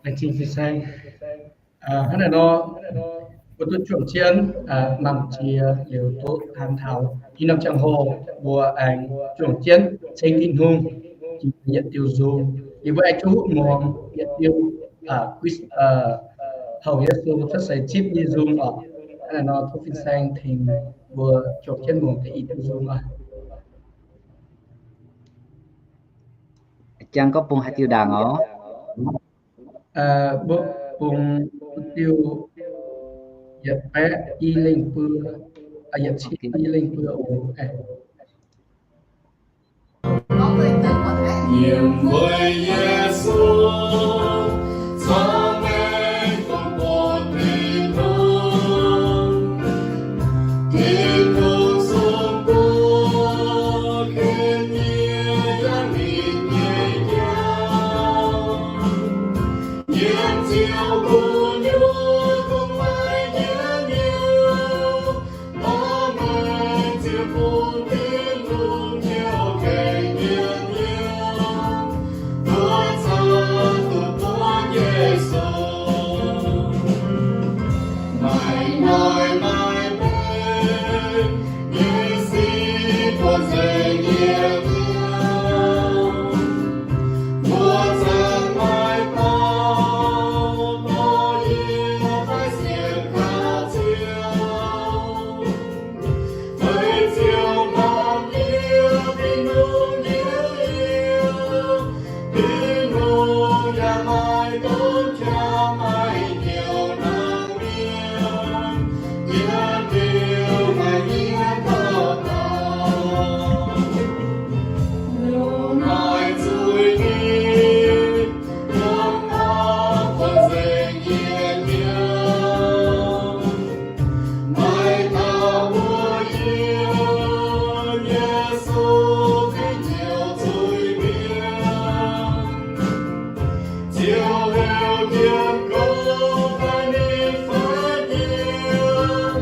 Laengz zingh fin-saeng. Hnangv naaiv nor, mbuo duqv juangc jienv mangc jiex liuz duqv taan taux i norm ziangh hoc mbuo aengx juangc jienv ceng Tin-Hungh jiex yietc diuh nzung. Yie mbuo aengx juqv muangx yietc diuh Houc Yesu cuotv seix zipv nyei nzung oc. Hnangv naaiv nor tov fin-saeng tengx mbuo juangc jienv muangx da'yietc diuh nzung oc. Jangx gorngv bung haaix diuh ndaangc oc? Mbuo bung diuh yietc baeqv i lengh buo, yietc cin i lengh buo oc. Yiem weic Yesu caux meih dongh buatc Tin-Hungh, Tin-Hungh sung buo ken nyie yangh ninh nyei jauv. Yiem Ziouv gu'nyuoz kungx maaih njien-youh, mbuo maaih Ziouv Tin-Hungh nyei gengh njien-youh, mbuo caux duqv buonv Yesu. Maaih hnoi maaih mengh nyei sic buonv nzengc yie hnyouv, mbuo zanc maaih dauh dorh yie fai sienx kaux Ziouv. Meih Ziouv norm yie Tin-Hungh nyei yie, Tin-Hungh yaac maaih domh qaqv maaih njoux nangh mienh, yie Ziouv maaih yie dauh dauh. Lungh naaiv zuiz nyei lungh naaiv buonv nzengc yie hnyouv, maaih dauh mbuo yiem Yesu za'gengh njoux zuiz mienh. Ziouv heuc jienv gorngv daaih ninh faix jienv,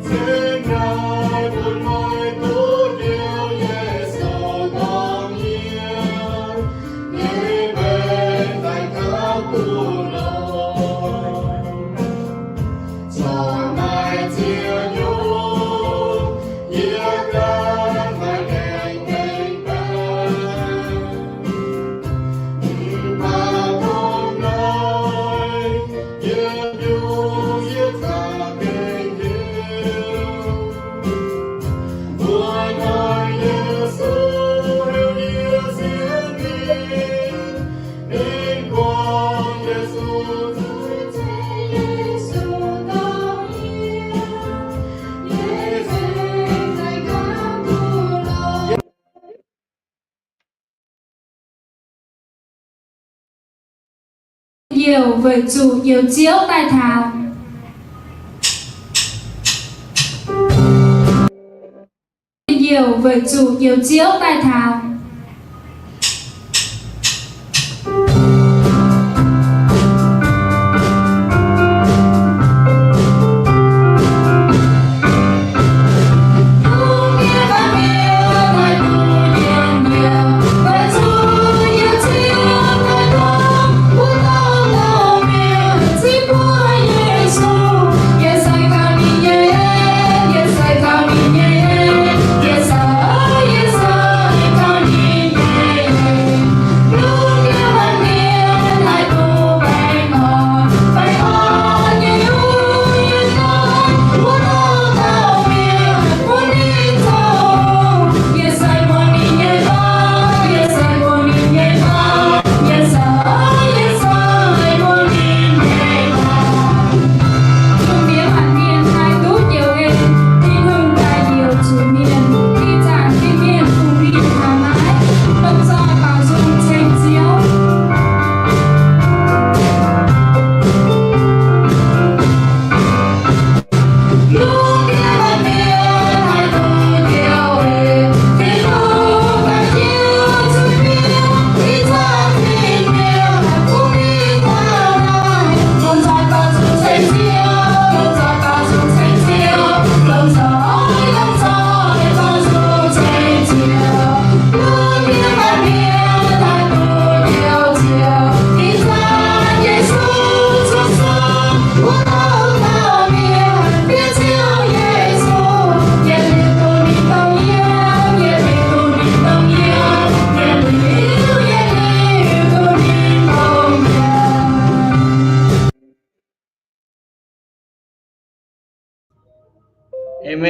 cingx daaih bun meih duqv njoux Yesu dorh yie nyei mbenc daaih gauh duqv longx. Corc maaih ziex nyungc, yie ganh maaih gaengh dengv baeqc. Mv baac dongh naaiv yietc nyungc yie za'gengh hiuv, mbuo hnoi Yesu heuc yie sienx ninh, ninh gorngv Yesu zuiz ceng Yesu dorh yie, yie za'gengh daaih gauh duqv longx. Youh weic zuqc youh Ziouv daaih taux. Youh weic zuqc youh Ziouv daaih taux.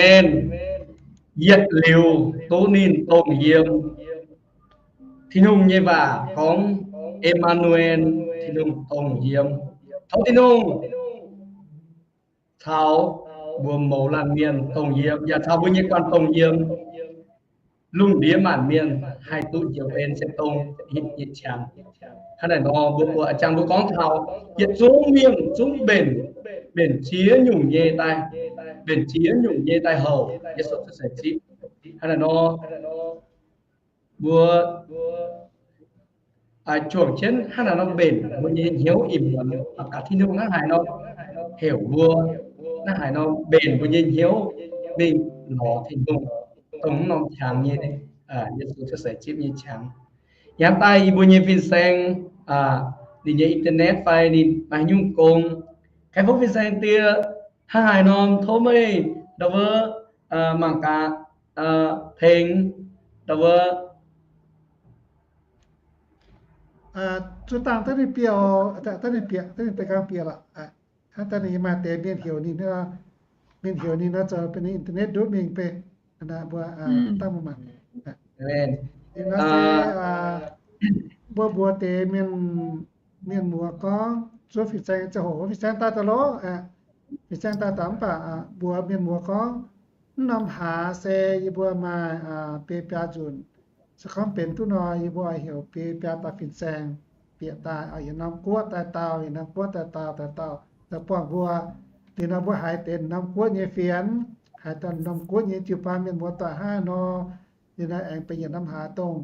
Aamen. Yietc liuz duqv ninh dongh yiem. Tin-Hungh nyei waac gorngv, Emanuel, Tin-Hungh dongh yiem. Tov Tin-Hungh caux mbuo mouz laanh mienh dongh yiem, yaac caux mbuo nyei guanh dongh yiem. Lungh ndiev maanc mienh haih duqv njoux en se dongh hitv nyei qangx. Hnangv naaic nor, mbuo buatc a'jang mbuo gorngv taux yietc zungv mienh zungv mbenc, mbenc ziex nyungc nyei daaih, mbenc ziex nyungc nyei daaih houc Yesu cuotv seix zipv. Hnangv naaic nor, mbuo juangc jienv hnangv naaic nor mbenc mbuo nyei hnyouv im muonz, mangc gaax Tin-Hungh hnangv haaix nor heuc mbuo, hnangv haaix nor mbenc mbuo nyei hnyouv mingh lorz Tin-Hungh, dongh mv norm qangx nyei, Yesu cuotv seix zipv nyei qangx. Hnamv daaih yie mbuo nyei fin-saeng, ninh nyei internet fai ninh maaih nyungc gong, kaeqv fuqv fin-saeng diex, hnangv haaix norm tov meih ndau wuov mangc gaax tengx ndau wuov. Zuov dangh daaih ninh bieqc, daaih ninh bieqc, daaih ninh da'nqaang bieqc lorqc. Hnangv daaih ninh maaih deix mienh heuc ninh, mienh heuc ninh nor zoux benx internet ndutv mingh beiv. Mbuo dangh mbuo mangc. Mbuo mbuox deix mienh, mienh muoz gorngv zuov fin-saeng ziangh hoc, fin-saeng daaih daaih loh, fin-saeng daaih daaih mv baac mbuox mienh muoz gorngv, mv norm hlaax se yie mbuo maaih biei biaa nzunc. Se gorngv benx duqv nor, yie mbuo oix heuc biei biaa dauh fin-saeng bieqc daaih, yietc norm guoqv daaih dauh, yietc norm guoqv daaih dauh, daaih dauh daaih buangh mbuo. Liuz nor mbuo haiz deix norm guoqv nyei fienx, haiz deix norm guoqv nyei jiu-baang mienh muoz doic hnangv nor, liuz nor aengx benx yietc norm hlaax dongh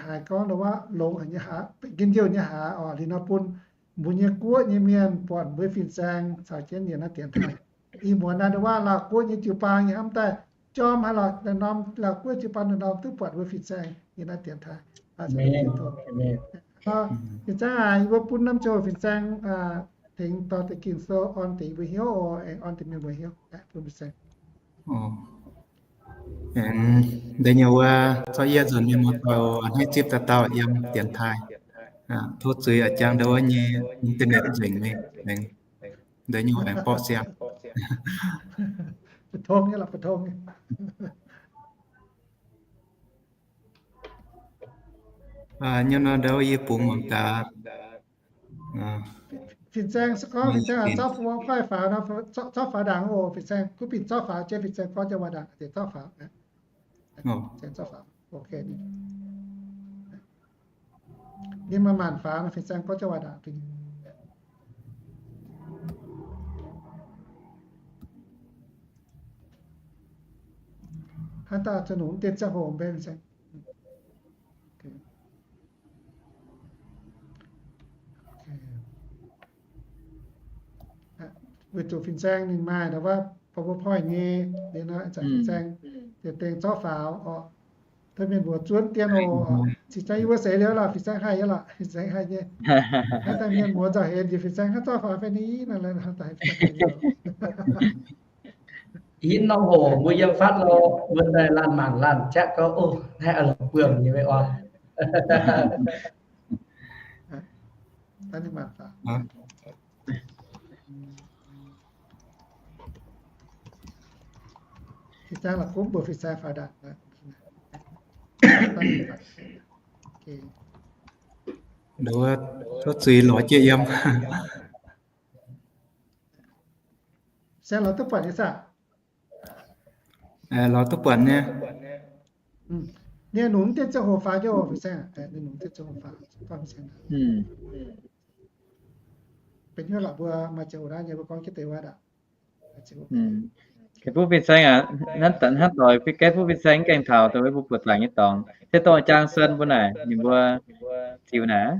haiz gorngv ndau wuov longx haic nyei hlaax, benx njien-youh nyei hlaax oc. Liuz nor bun mbuo nyei guoqv nyei mienh buatc mbuo fin-saeng caux jienv yietc norm dienx taaih. Ih muonz naaiv ndau wuov Laauv guoqv nyei jiu-baang nyei hnamv daaih jorm haaix lorqc, norm Laauv guoqv jiu-baang norm duqv buatc mbuo fin-saeng yietc norm dienx taaih. Fin-saeng aac, yie mbuo bun norm ziangh hoc fin-saeng tengx dorh deix Ging-Sou orn deix yie mbuo hnyouv oc, aengx orn deix mienh mbuo hnyouv bun fin-saeng. Aengx deix nyei wuov, zorqv yie nzunc mienh muoz doic oc, a'hneiv zipv dauh dauh yiem dienx taaih. Tov zuiz a'jang ndau wuov nyei internet nzengc mingh. Aengx deix nyei wuov aengx borqv siang. Nyei lorqc, nyei nor ndau yie bungx mangc gaax. Fin-saeng se gorngv fin-saeng zorqv faaux, zorqv faaux ndaangc oc. Fin-saeng kuv binc zorqv faaux jienv, fin-saeng gorngv jienv waac ndaangc, deix zorqv faaux. Ninh maanc-maanc faaux, fin-saeng gorngv jienv waac ndaangc. Hnangv daaih zuqc nungx deix ziangh hoc mbenc fin-saeng. Weic zuqc fin-saeng ninh maaih ndau wuov PowerPoint nyei, liuz nor zanc fin-saeng deix dengh zorqv faaux oc. Deix mienh mbuox zuonv dien oc. Cingx daaih yie mbuo seix liuz lorqc, fin-saeng haih nyei lorqc, fin-saeng haih nyei. Hnangv daaih mienh muoz nzauh hemx njiec fin-saeng hnangv zorqv faaux fai ni nor, Yie norm hoc mbuo yiem fatv nor, mbuo daaih laanh mangc laanh jatv gorngv, o, naaiv a'longc buangh nyei maiv oc. Nduov, tov zuiz lorz jienv yiem. Saeng lorz duqv buatc nyei saah? Lorz duqv buatc nyei. Ninh nungx dieh ziangh hoc faaux jienv oc, fin-saeng. Ninh nungx dieh ziangh hoc faaux, benx hnyouv lorqc mbuo maaih ziangh hoc naaiv nyei mbuo gorngv jienv deix wuov aqv. Gaeqv Fuqv Fin-Saeng aac, hnangv doix Gaeqv Fuqv Fin-Saeng mv gaengh taux dongh mbuo buoqc zaangc nyei dorngx. Se dongh Jang Sen mbuo naaic, ninh mbuo ziux naaic,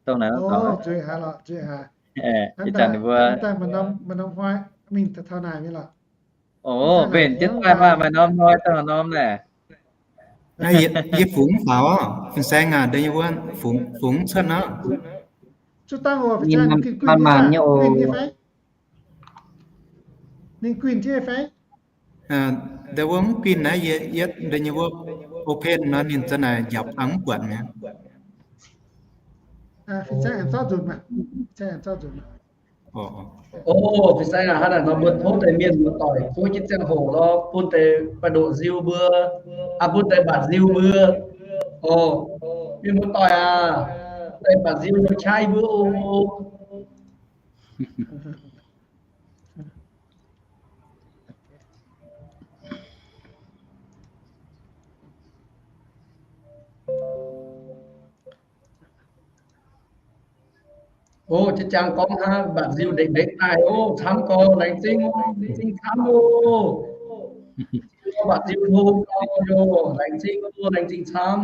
dongh naaic nzueic haic lorqc, nzueic haic. Ih zanc ninh mbuo, o, mbenc jienv daaih maah, maaih norm hnoi dongh norm naaic. Yie fungx faaux, fin-saeng aac, deix yie wuov fungx cuotv nor. Ninh maanc-maanc nyei oc. Ninh guinh jienv fai? Deix wuov mv guinh naaiv, yie yietv deix nyei wuov open nor ninh za'naaic njaaux pang mv buatc mi'aqv. Fin-saeng aengx zorqv nzunc maah. O, fin-saeng aac, hnangv naaic nor mbuo tov deix mienh muoz-doic tov jienv ziangh hoc lorz bun deix baeqc ndoqc nziu mbuo, aa, bun deix mbatc nziu mbuo. O, mienh muoz-doic aac, deix mbatc nziu mbuo qaqv mbuo oc. O, jiex jangx gorngv hnangv mbatc nziu ndengc ndengc daaih oc, camv gorx, laengz zingh oc, laengz zingh camv oc. Mbatc nziu hlo gorx, laengz zingh oc, laengz zingh camv.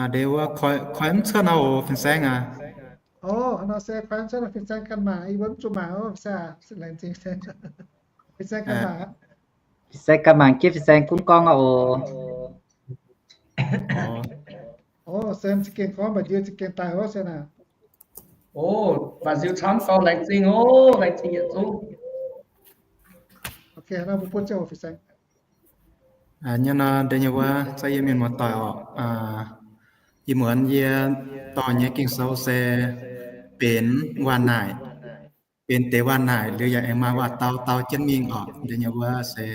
Ndeic wuov koi mv cuotv nor oc, fin-saeng aac. O, nor se koi mv cuotv nor, fin-saeng ganh mangc, yie mbuo mv zuqc mangc oc, fin-saeng ganh mangc. Fin-saeng ganh mangc jienv fin-saeng gunv gorngv oc. O, se za'gengh gorngv mbatc nziu za'gengh daaih oc, se naaic. O, mbatc nziu camv gorx, laengz zingh oc, laengz zingh yietc zungv. Nyei nor, da'nyeic wuov, za'gengh yie mienh muoz-doic oc, ih muonz yie dorh nyei Ging-Sou se benx waac-naaic, benx deix waac-naaic liuz yaac aengx maaih waac-dau dau jienv mingh oc. Da'nyeic wuov se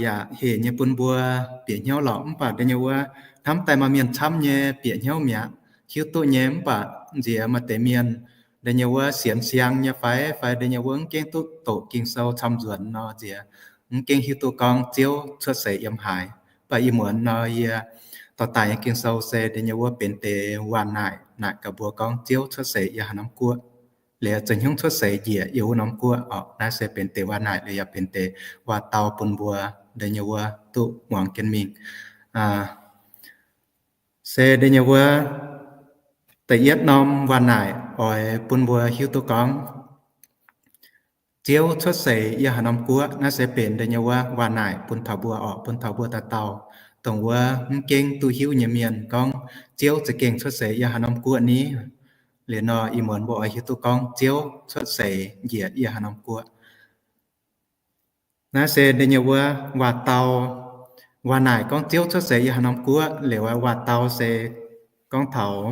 yaac hec nyei bun mbuo bieqc hnyouv lorqc. Mv baac da'nyeic wuov hnamv daaih maaih mienh camv nyei bieqc hnyouv mi'aqv, hiuv duqv nyei. Mv baac nziex maaih deix mienh da'nyeic wuov sienx siang nyei fai, fai da'nyeic wuov mv gengh duqv doqc Ging-Sou camv nzuonx nor, nziex mv gengh hiuv duqv gorngv Ziouv cuotv seix yiem haaix. Mv baac ih muonz nor yie dorh daaih nyei Ging-Sou se da'nyeic wuov benx deix waac-naaic naaic gaax mbuo gorngv Ziouv cuotv seix yiem haaix norm guoqv, liuz za'hnyungv cuotv seix njiec yiem wuov norm guoqv oc. Naaiv se benx deix waac-naaic liuz yaac benx deix waac-dau bun mbuo da'nyeic wuov duqv muangx jienv mingh. Se da'nyeic wuov da'yietv norm waac-naaic oix bun mbuo hiuv duqv gorngv Ziouv cuotv seix yiem haaix norm guoqv. Naaiv se benx da'nyeic wuov waac-naaic bun taux mbuo oc, bun taux mbuo dauh dauh, dongh wuov mv gengh duqv hiuv nyei mienh gorngv Ziouv za'gengh cuotv seix yiem haaix norm guoqv ni. Liuz nor ih muonz mbuo oix hiuv duqv gorngv Ziouv cuotv seix njiec yiem haaix norm guoqv. Naaiv se da'nyeic wuov waac-dau. Waac-naaic gorngv Ziouv cuotv seix yiem haaix norm guoqv, liuz waac-dau se gorngv taux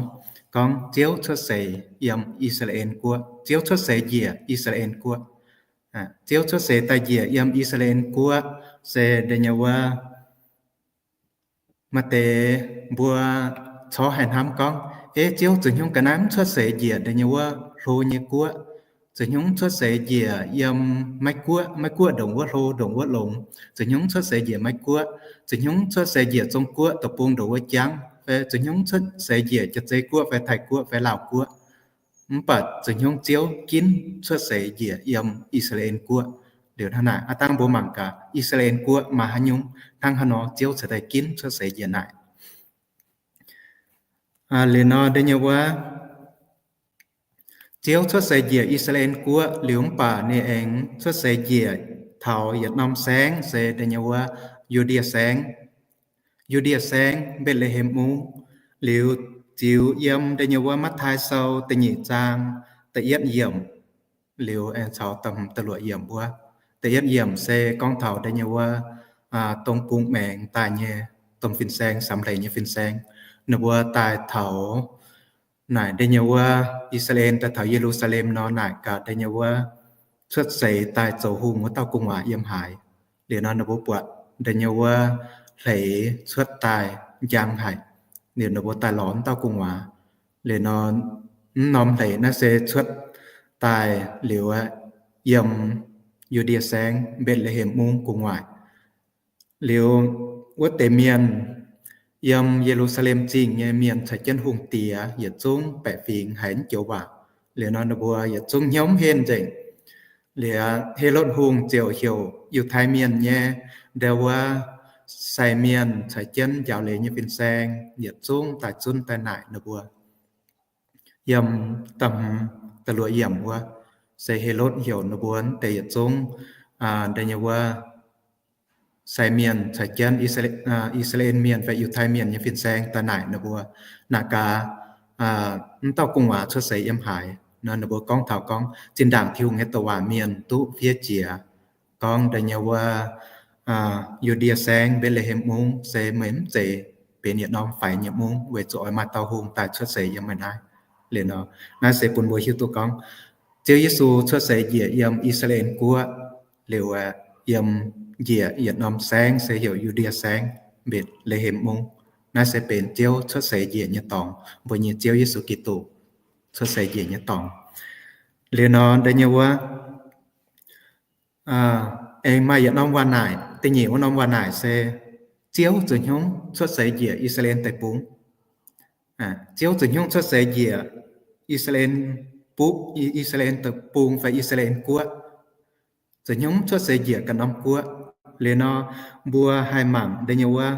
gorngv Ziouv cuotv seix yiem I^saa^laa^en guoqv, Ziouv cuotv seix njiec I^saa^laa^en guoqv. Ziouv cuotv seix daaih njiec yiem I^saa^laa^en guoqv se da'nyeic wuov maaih deix mbuo corc haih hnamv gorngv, Eix, Ziouv za'hnyungv ga'naaiv mv cuotv seix njiec da'nyeic wuov hlo nyei guoqv, za'hnyungv cuotv seix njiec yiem maiv guoqv, maiv guoqv ndongc wuov hlo ndongc wuov longx, za'hnyungv cuotv seix njiec maiv guoqv, za'hnyungv cuotv seix njiec Zong-Guoqv deic-bung ndongc wuov jangv, fai za'hnyungv cuotv seix njiec Jaav-Zei guoqv fai Taiv-Guoqv fai Laauv guoqv. Mv baac za'hnyungv Ziouv ginv cuotv seix njiec yiem I^saa^laa^en guoqv. Liuz hnangv naaic, aav dangh mbuo mangc gaax I^saa^laa^en guoqv maaih haaix nyungc hnangv haaix nor Ziouv ceix daaih ginv cuotv seix njiec naaic. Liuz nor da'nyeic wuov, Ziouv cuotv seix njiec I^saa^laa^en guoqv liuz mv baac ninh aengx cuotv seix njiec taux yietc norm saengv se da'nyeic wuov Yu^ndie Saengv. Yu^ndie Saengv, Mbetc^le^hem Mungv. Liuz ziux yiem da'nyeic wuov Matv^taai Sou da'nyeic zaang da'yietv yiemc liuz aengx caux da'hmz da'luoqc yiemc wuov. Da'yietv yiemc se gorngv taux da'nyeic wuov dongh bung maengx daaih nyei domh fin-saeng, samx hleix nyei fin-saeng. Ninh mbuo daaih taux naaic da'nyeic wuov I^saa^laa^en daaih taux Ye^lu^saa^lem nor naaic gaax da'nyeic wuov cuotv seix daaih zoux hungh wuov dauh gu'nguaaz yiem haaix. Liuz nor ninh mbuo buatc da'nyeic wuov hleix cuotv daaih njang haic. Liuz ninh mbuo daaih lorz wuov dauh gu'nguaaz. Liuz nor mv norm hleix naaiv se cuotv daaih liuz yiem Yu^ndie Saengv Mbetc^le^hem Mungv gu'nguaaic. Liuz wuov deix mienh yiem Ye^lu^saa^lem Zingh nyei mienh caux jienv hungh diex yietc zungv baeqc fingx haiz mv joux waac. Liuz nor ninh mbuo yietc zungv hnyouv mv henh nzengc. Liuz Helotv Hungh ziouc heuc Yiutai Mienh nyei ndau wuov sai mienh caux jienv njaaux leiz nyei fin-saeng yietc zungv daaih zunv daaih naaic ninh mbuo. Yiem da'hmz da'luoqc yiemc wuov, se Helotv heuc ninh mbuo deix yietc zungv da'nyeic wuov sai mienh caux jienv I^saa^laa^en Mienh fai Yiutai Mienh nyei fin-saeng daaih naaic ninh mbuo, naaic gaax mv dauh gu'nguaaz cuotv seix yiem haaix nor. Ninh mbuo gorngv taux gorngv zinh ndaangc Tin-Hungh nyei douc waac mienh duqv fiev jiez gorngv da'nyeic wuov Yu^ndie Saengv Mbetc^le^hem Mungv se meih mv zeiz benx yietc norm faix nyei mungv, weic zuqc oix maaih dauh hungh daaih cuotv seix yiem meih naaiv. Liuz nor, naaiv se bun mbuo hiuv duqv gorngv Ziouv Yesu cuotv seix njiec yiem I^saa^laa^en Guoqv, liuz aeqv, yiem njiec yietc norm saengv se heuc Yu^ndie Saengv, Mbetc^le^hem Mungv. Naaiv se benx Ziouv cuotv seix njiec nyei dorngx, mbuo nyei Ziouv Yesu Giduc cuotv seix njiec nyei dorngx. Liuz nor, da'nyeic wuov, aengx maaih yietc norm waac naaic, da'nyeic wuov norm waac naaic se Ziouv zuqc hnyouv cuotv seix njiec I^saa^laa^en Deic-Bung. Ziouv zuqc hnyouv cuotv seix njiec I^saa^laa^en, bupv I^saa^laa^en Deic-Bung fai I^saa^laa^en Guoqv, zuqc hnyouv cuotv seix njiec ganh norm guoqv. Liuz nor, mbuo haih mangc da'nyeic wuov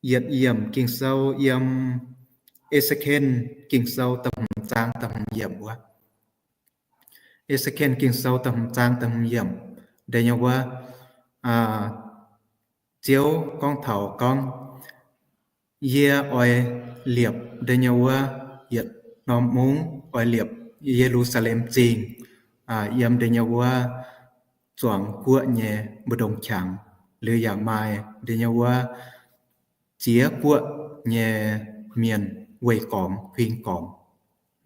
yietc yiemc Ging-Sou yiem E^se^ken Ging-Sou da'hmz zaang da'hmz yiemc wuov. E^se^ken Ging-Sou da'hmz zaang da'hmz yiemc, da'nyeic wuov, Ziouv gorngv taux gorngv, Yie oix liepc da'nyeic wuov yietc norm mungv, oix liepc Ye^lu^saa^lem Zingh, yiem da'nyeic wuov zuangx guoqv nyei mbu'ndongx qangx, liuz yaac maaih da'nyeic wuov ziex guoqv nyei mienh weih gormx huing gormx.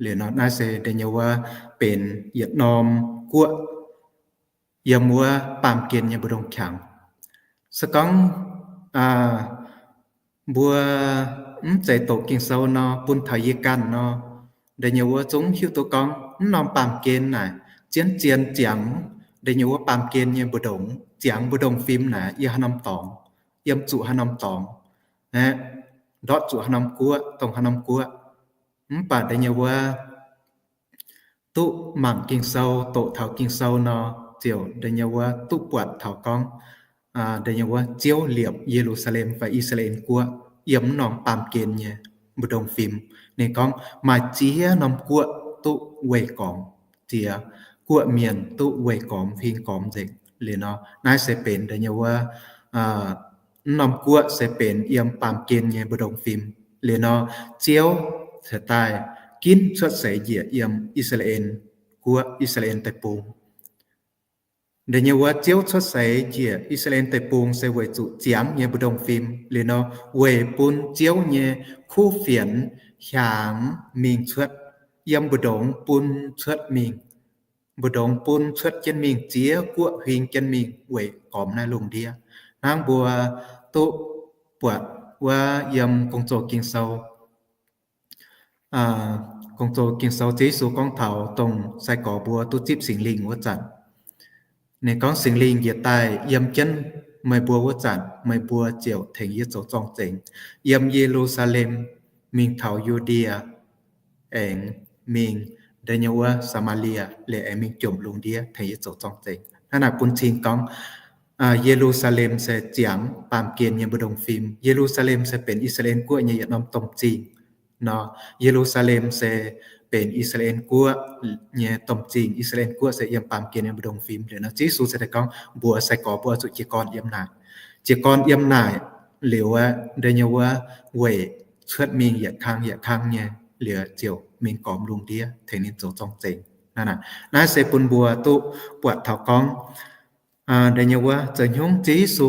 Liuz nor, naaiv se da'nyeic wuov benx yietc norm guoqv yiem wuov baamh gen nyei mbu'ndongx qangx. Se gorngv mbuo mv zeiz doqc Ging-Sou nor, bun taux yie ganh nor, da'nyeic wuov zungv hiuv duqv gorngv mv norm baamh gen naaic zien-zien ziangx da'nyeic wuov baamh gen nyei mbu'ndongx, ziangx mbu'ndongx fim naaic yiem haaix norm dorngx, yiem zuqc haaix norm dorngx, aeqv, ndortv zuqc haaix norm guoqv, dongh haaix norm guoqv. Mv baac da'nyeic wuov duqv mangc Ging-Sou, doqc taux Ging-Sou nor, ziouc da'nyeic wuov duqv buatc taux gorngv, da'nyeic wuov Ziouv liepc Ye^lu^saa^lem fai I^saa^laa^en Guoqv yiem mv norm baamh gen nyei mbu'ndongx fim. Ninh gorngv maaih ziex norm guoqv duqv weih gormx, ziex guoqv mienh duqv weih gormx huing gormx nzengc. Liuz nor, naaiv se benx da'nyeic wuov mv norm guoqv se benx yiem baamh gen nyei mbu'ndongx fim. Liuz nor, Ziouv ceix daaih ginv cuotv seix njiec yiem I^saa^laa^en Guoqv, I^saa^laa^en Deic-Bung. Da'nyeic wuov Ziouv cuotv seix njiec I^saa^laa^en Deic-Bung se weic zuqc ziangx nyei mbu'ndongx fim. Liuz nor, weic bun Ziouv nyei kuv fienx hiaangx mingh cuotv, yiem mbu'ndongx bun cuotv mingh, mbu'ndongx bun cuotv jienv mingh, ziex guoqv huing jienv mingh weic gormx naaiv lungh ndiev. Hnangv mbuo duqv buatc wuov yiem Gong-Zoh Ging-Sou, Gong-Zoh Ging-Sou Ziouv Yesu gorngv taux dongh sai-gorx mbuo duqv zipv Singx Lingh wuov zanc, ninh gorngv, Singx Lingh njiec daaih yiem jienv meih mbuo wuov zanc, meih mbuo ziouc tengx yie zoux zorng-zengx, yiem Ye^lu^saa^lem mingh taux Yu^ndie, aengx mingh da'nyeic wuov Saa^maa^lie, liuz aengx mingh jomc lungh ndiev tengx yie zoux zorng-zengx. Hnangv naaic bun cing gorngv Ye^lu^saa^lem se ziangx baamh gen nyei mbu'ndongx fim. Ye^lu^saa^lem se benx I^saa^laa^en Guoqv nyei yietc norm domh zingh nor. Ye^lu^saa^lem se benx I^saa^laa^en Guoqv nyei domh zingh. I^saa^laa^en Guoqv se yiem baamh gen nyei mbu'ndongx fim. Liuz nor Ziouv Yesu se daaih gorngv mbuox sai-gorx mbuo zuqc jiez gorn yiem naaic. Jiez gorn yiem naaic liuz aeqv, da'nyeic wuov weic cuotv mingh yietc kang yietc kang nyei, liuz ziouc mingh gormx lungh ndiev tengx ninh zoux zorng-zengx. Naaiv se bun mbuo duqv buatc taux gorngv, da'nyeic wuov zoux hnyungv Ziouv Yesu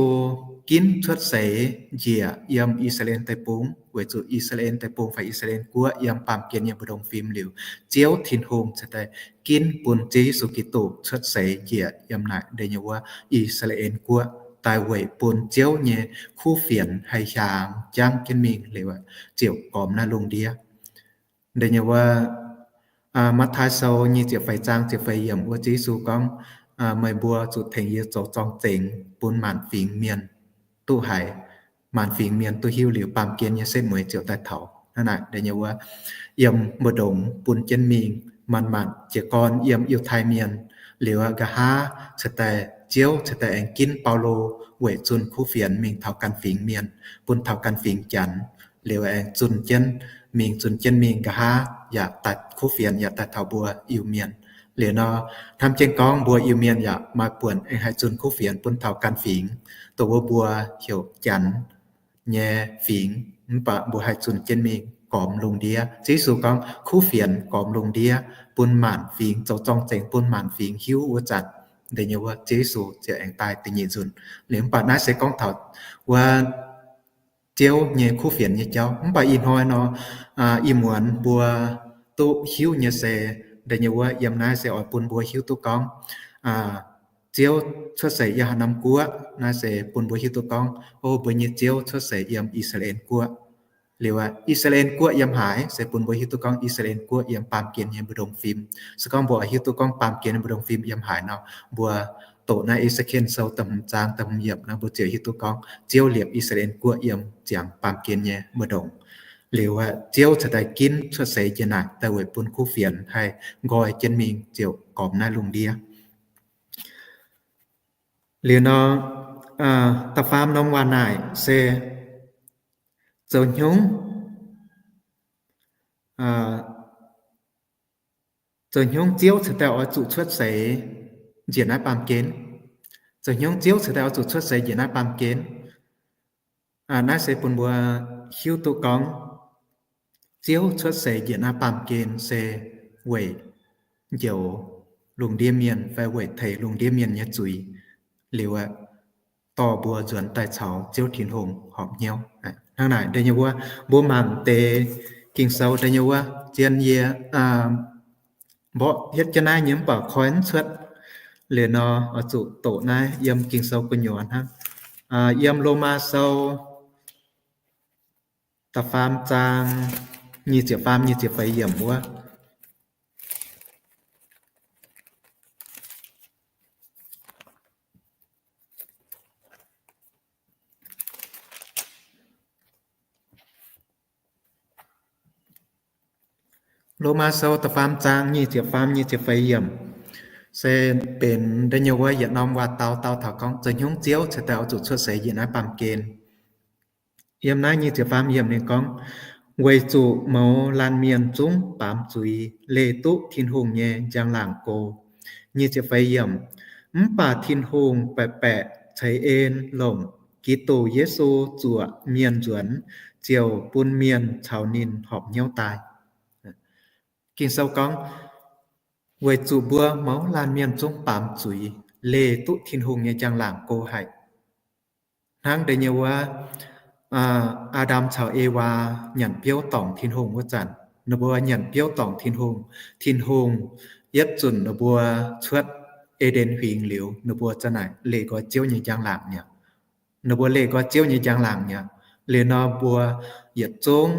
ginv cuotv seix njiec yiem I^saa^laa^en Deic-Bung, weic zuqc I^saa^laa^en Deic-Bung fai I^saa^laa^en Guoqv yiem baamh gen nyei mbu'ndongx fim liuz, Ziouv Tin-Hungh ceix daaih ginv bun Ziouv Yesu Giduc cuotv seix njiec yiem naaic da'nyeic wuov I^saa^laa^en Guoqv daaih weic bun Ziouv nyei kuv fienx haih hiaangx jangv jienv mingh liuz ziouc gormx naaiv lungh ndiev. Da'nyeic wuov Matv^taai Sou nyic ziepc feix zaang ziepc feix yiemc wuov Ziouv Yesu gorngv, meih mbuo zuqc tengx yie zoux zorng-zengx bun maanc fingx mienh duqv haiz, maanc fingx mienh duqv hiuv liuz baamh gen nyei setv mueiz ziouc daaih taux. Hnangv naaic da'nyeic wuov yiem mbu'ndongx bun jienv mingh, maanc maanc jiez gorn yiem Yiutai Mienh liuz nqa'haav ceix daaih, Ziouv ceix daaih aengx ginv Baulo weic zunh kuv fienx mingh taux ganh fingx mienh, bun taux ganh fingx Janx, liuz aengx zunh jienv mingh, zunh jienv mingh nqa'haav yaac daaih kuv fienx yaac daaih taux mbuo Iu-Mienh. Liuz nor, hnamv jienv gorngv mbuo Iu-Mienh yaac maaih buonc aengx haih zunh kuv fienx bun taux ganh fingx, dongh wuov mbuo heuc Janx nyei fingx, mv baac mbuo haih zunh jienv mingh gormx lungh ndiev. Ziouv Yesu gorngv kuv fienx gormx lungh ndiev bun maanc fingx zoux zorng-zengx, bun maanc fingx hiuv wuov zanc, da'nyeic wuov Ziouv Yesu ziouc aengx daaih da'nyeic nzunc. Liuz mv baac naaiv se gorngv taux wuov Ziouv nyei kuv fienx nyei jauv. Mv baac ih hnoi nor, ih muonz mbuo duqv hiuv nyei se, da'nyeic wuov yiem naaiv se oix bun mbuo hiuv duqv gorngv, Ziouv cuotv seix yiem haaix norm guoqv. Naaiv se bun mbuo hiuv duqv gorngv, o, mbuo nyei Ziouv cuotv seix yiem I^saa^laa^en Guoqv. Liuz, I^saa^laa^en Guoqv yiem haaix, se bun mbuo hiuv duqv gorngv I^saa^laa^en Guoqv yiem baamh gen nyei mbu'ndongx fim. Se gorngv mbuo hiuv duqv gorngv baamh gen nyei mbu'ndongx fim yiem haaix nor, mbuo doqc naaiv E^se^ken Sou da'hmz zaang da'hmz yiemc nor, mbuo ziouc hiuv duqv gorngv Ziouv liepc I^saa^laa^en Guoqv yiem ziangx baamh gen nyei mbu'ndongx. Liuz, Ziouv ceix daaih ginv cuotv seix njiec naaic daaih weic bun kuv fienx haih nqoi jienv mingh ziouc gormx naaiv lungh ndiev. Liuz nor, da'faam norm waac naaic se zoux hnyouv, zoux hnyouv Ziouv ceix daaih oix zuqc cuotv seix njiec naaiv baamh gen. Zoux hnyouv Ziouv ceix daaih oix zuqc cuotv seix njiec naaiv baamh gen. Naaiv se bun mbuo hiuv duqv gorngv Ziouv cuotv seix njiec naaiv baamh gen se weic njoux lungh ndiev mienh fai weic teix lungh ndiev mienh nyei zuiz, liuz aeqv, dorh mbuo nzuonx daaih caux Ziouv Tin-Hungh horpc hnyouv. Hnangv naaic, da'nyeic wuov mbuo mangc deix Ging-Sou da'nyeic wuov zien yie mborqv hietv jienv naaiv nyei mv baac koi mv cuotv. Liuz nor oix zuqc doqc naaiv yiem Ging-Sou gu'nyuoz hnangv. Yiem Lomaa Sou da'faam zaang nyic ziepc faam, nyic ziepc feix yiemc wuov. Lomaa Sou da'faam zaang nyic ziepc faam, nyic ziepc feix yiemc se benx da'nyeic wuov yietc norm waac-dau, dau taux gorngv zoux hnyouv Ziouv ceix daaih oix zuqc cuotv seix njiec naaiv baamh gen. Yiem naaiv nyic ziepc faam yiemc ninh gorngv, weic zuqc mouz laanh mienh zungv baamz zuiz leih duqv Tin-Hungh nyei njang-laangc go. Nyic ziepc feix yiemc, mv baac Tin-Hungh baeqc baeqc ceix en longc Giduc Yesu zuoqc mienh nzuonx, ziouc bun mienh caux ninh horpc hnyouv daaih. Ging-Sou gorngv, weic zuqc mbuo mouz laanh mienh zungv baamz zuiz leih duqv Tin-Hungh nyei njang-laangc go haic. Hnangv da'nyeic wuov, Aa^ndam caux Ewaa nyanc biouv dorngc Tin-Hungh wuov zanc, ninh mbuo nyanc biouv dorngc Tin-Hungh. Tin-Hungh yietv zunc ninh mbuo cuotv E^nden Huingx liuz, ninh mbuo za'naaic leih nqoi Ziouv nyei njang-laangc mi'aqv. Ninh mbuo leih nqoi Ziouv nyei njang-laangc mi'aqv. Liuz nor mbuo yietc zungv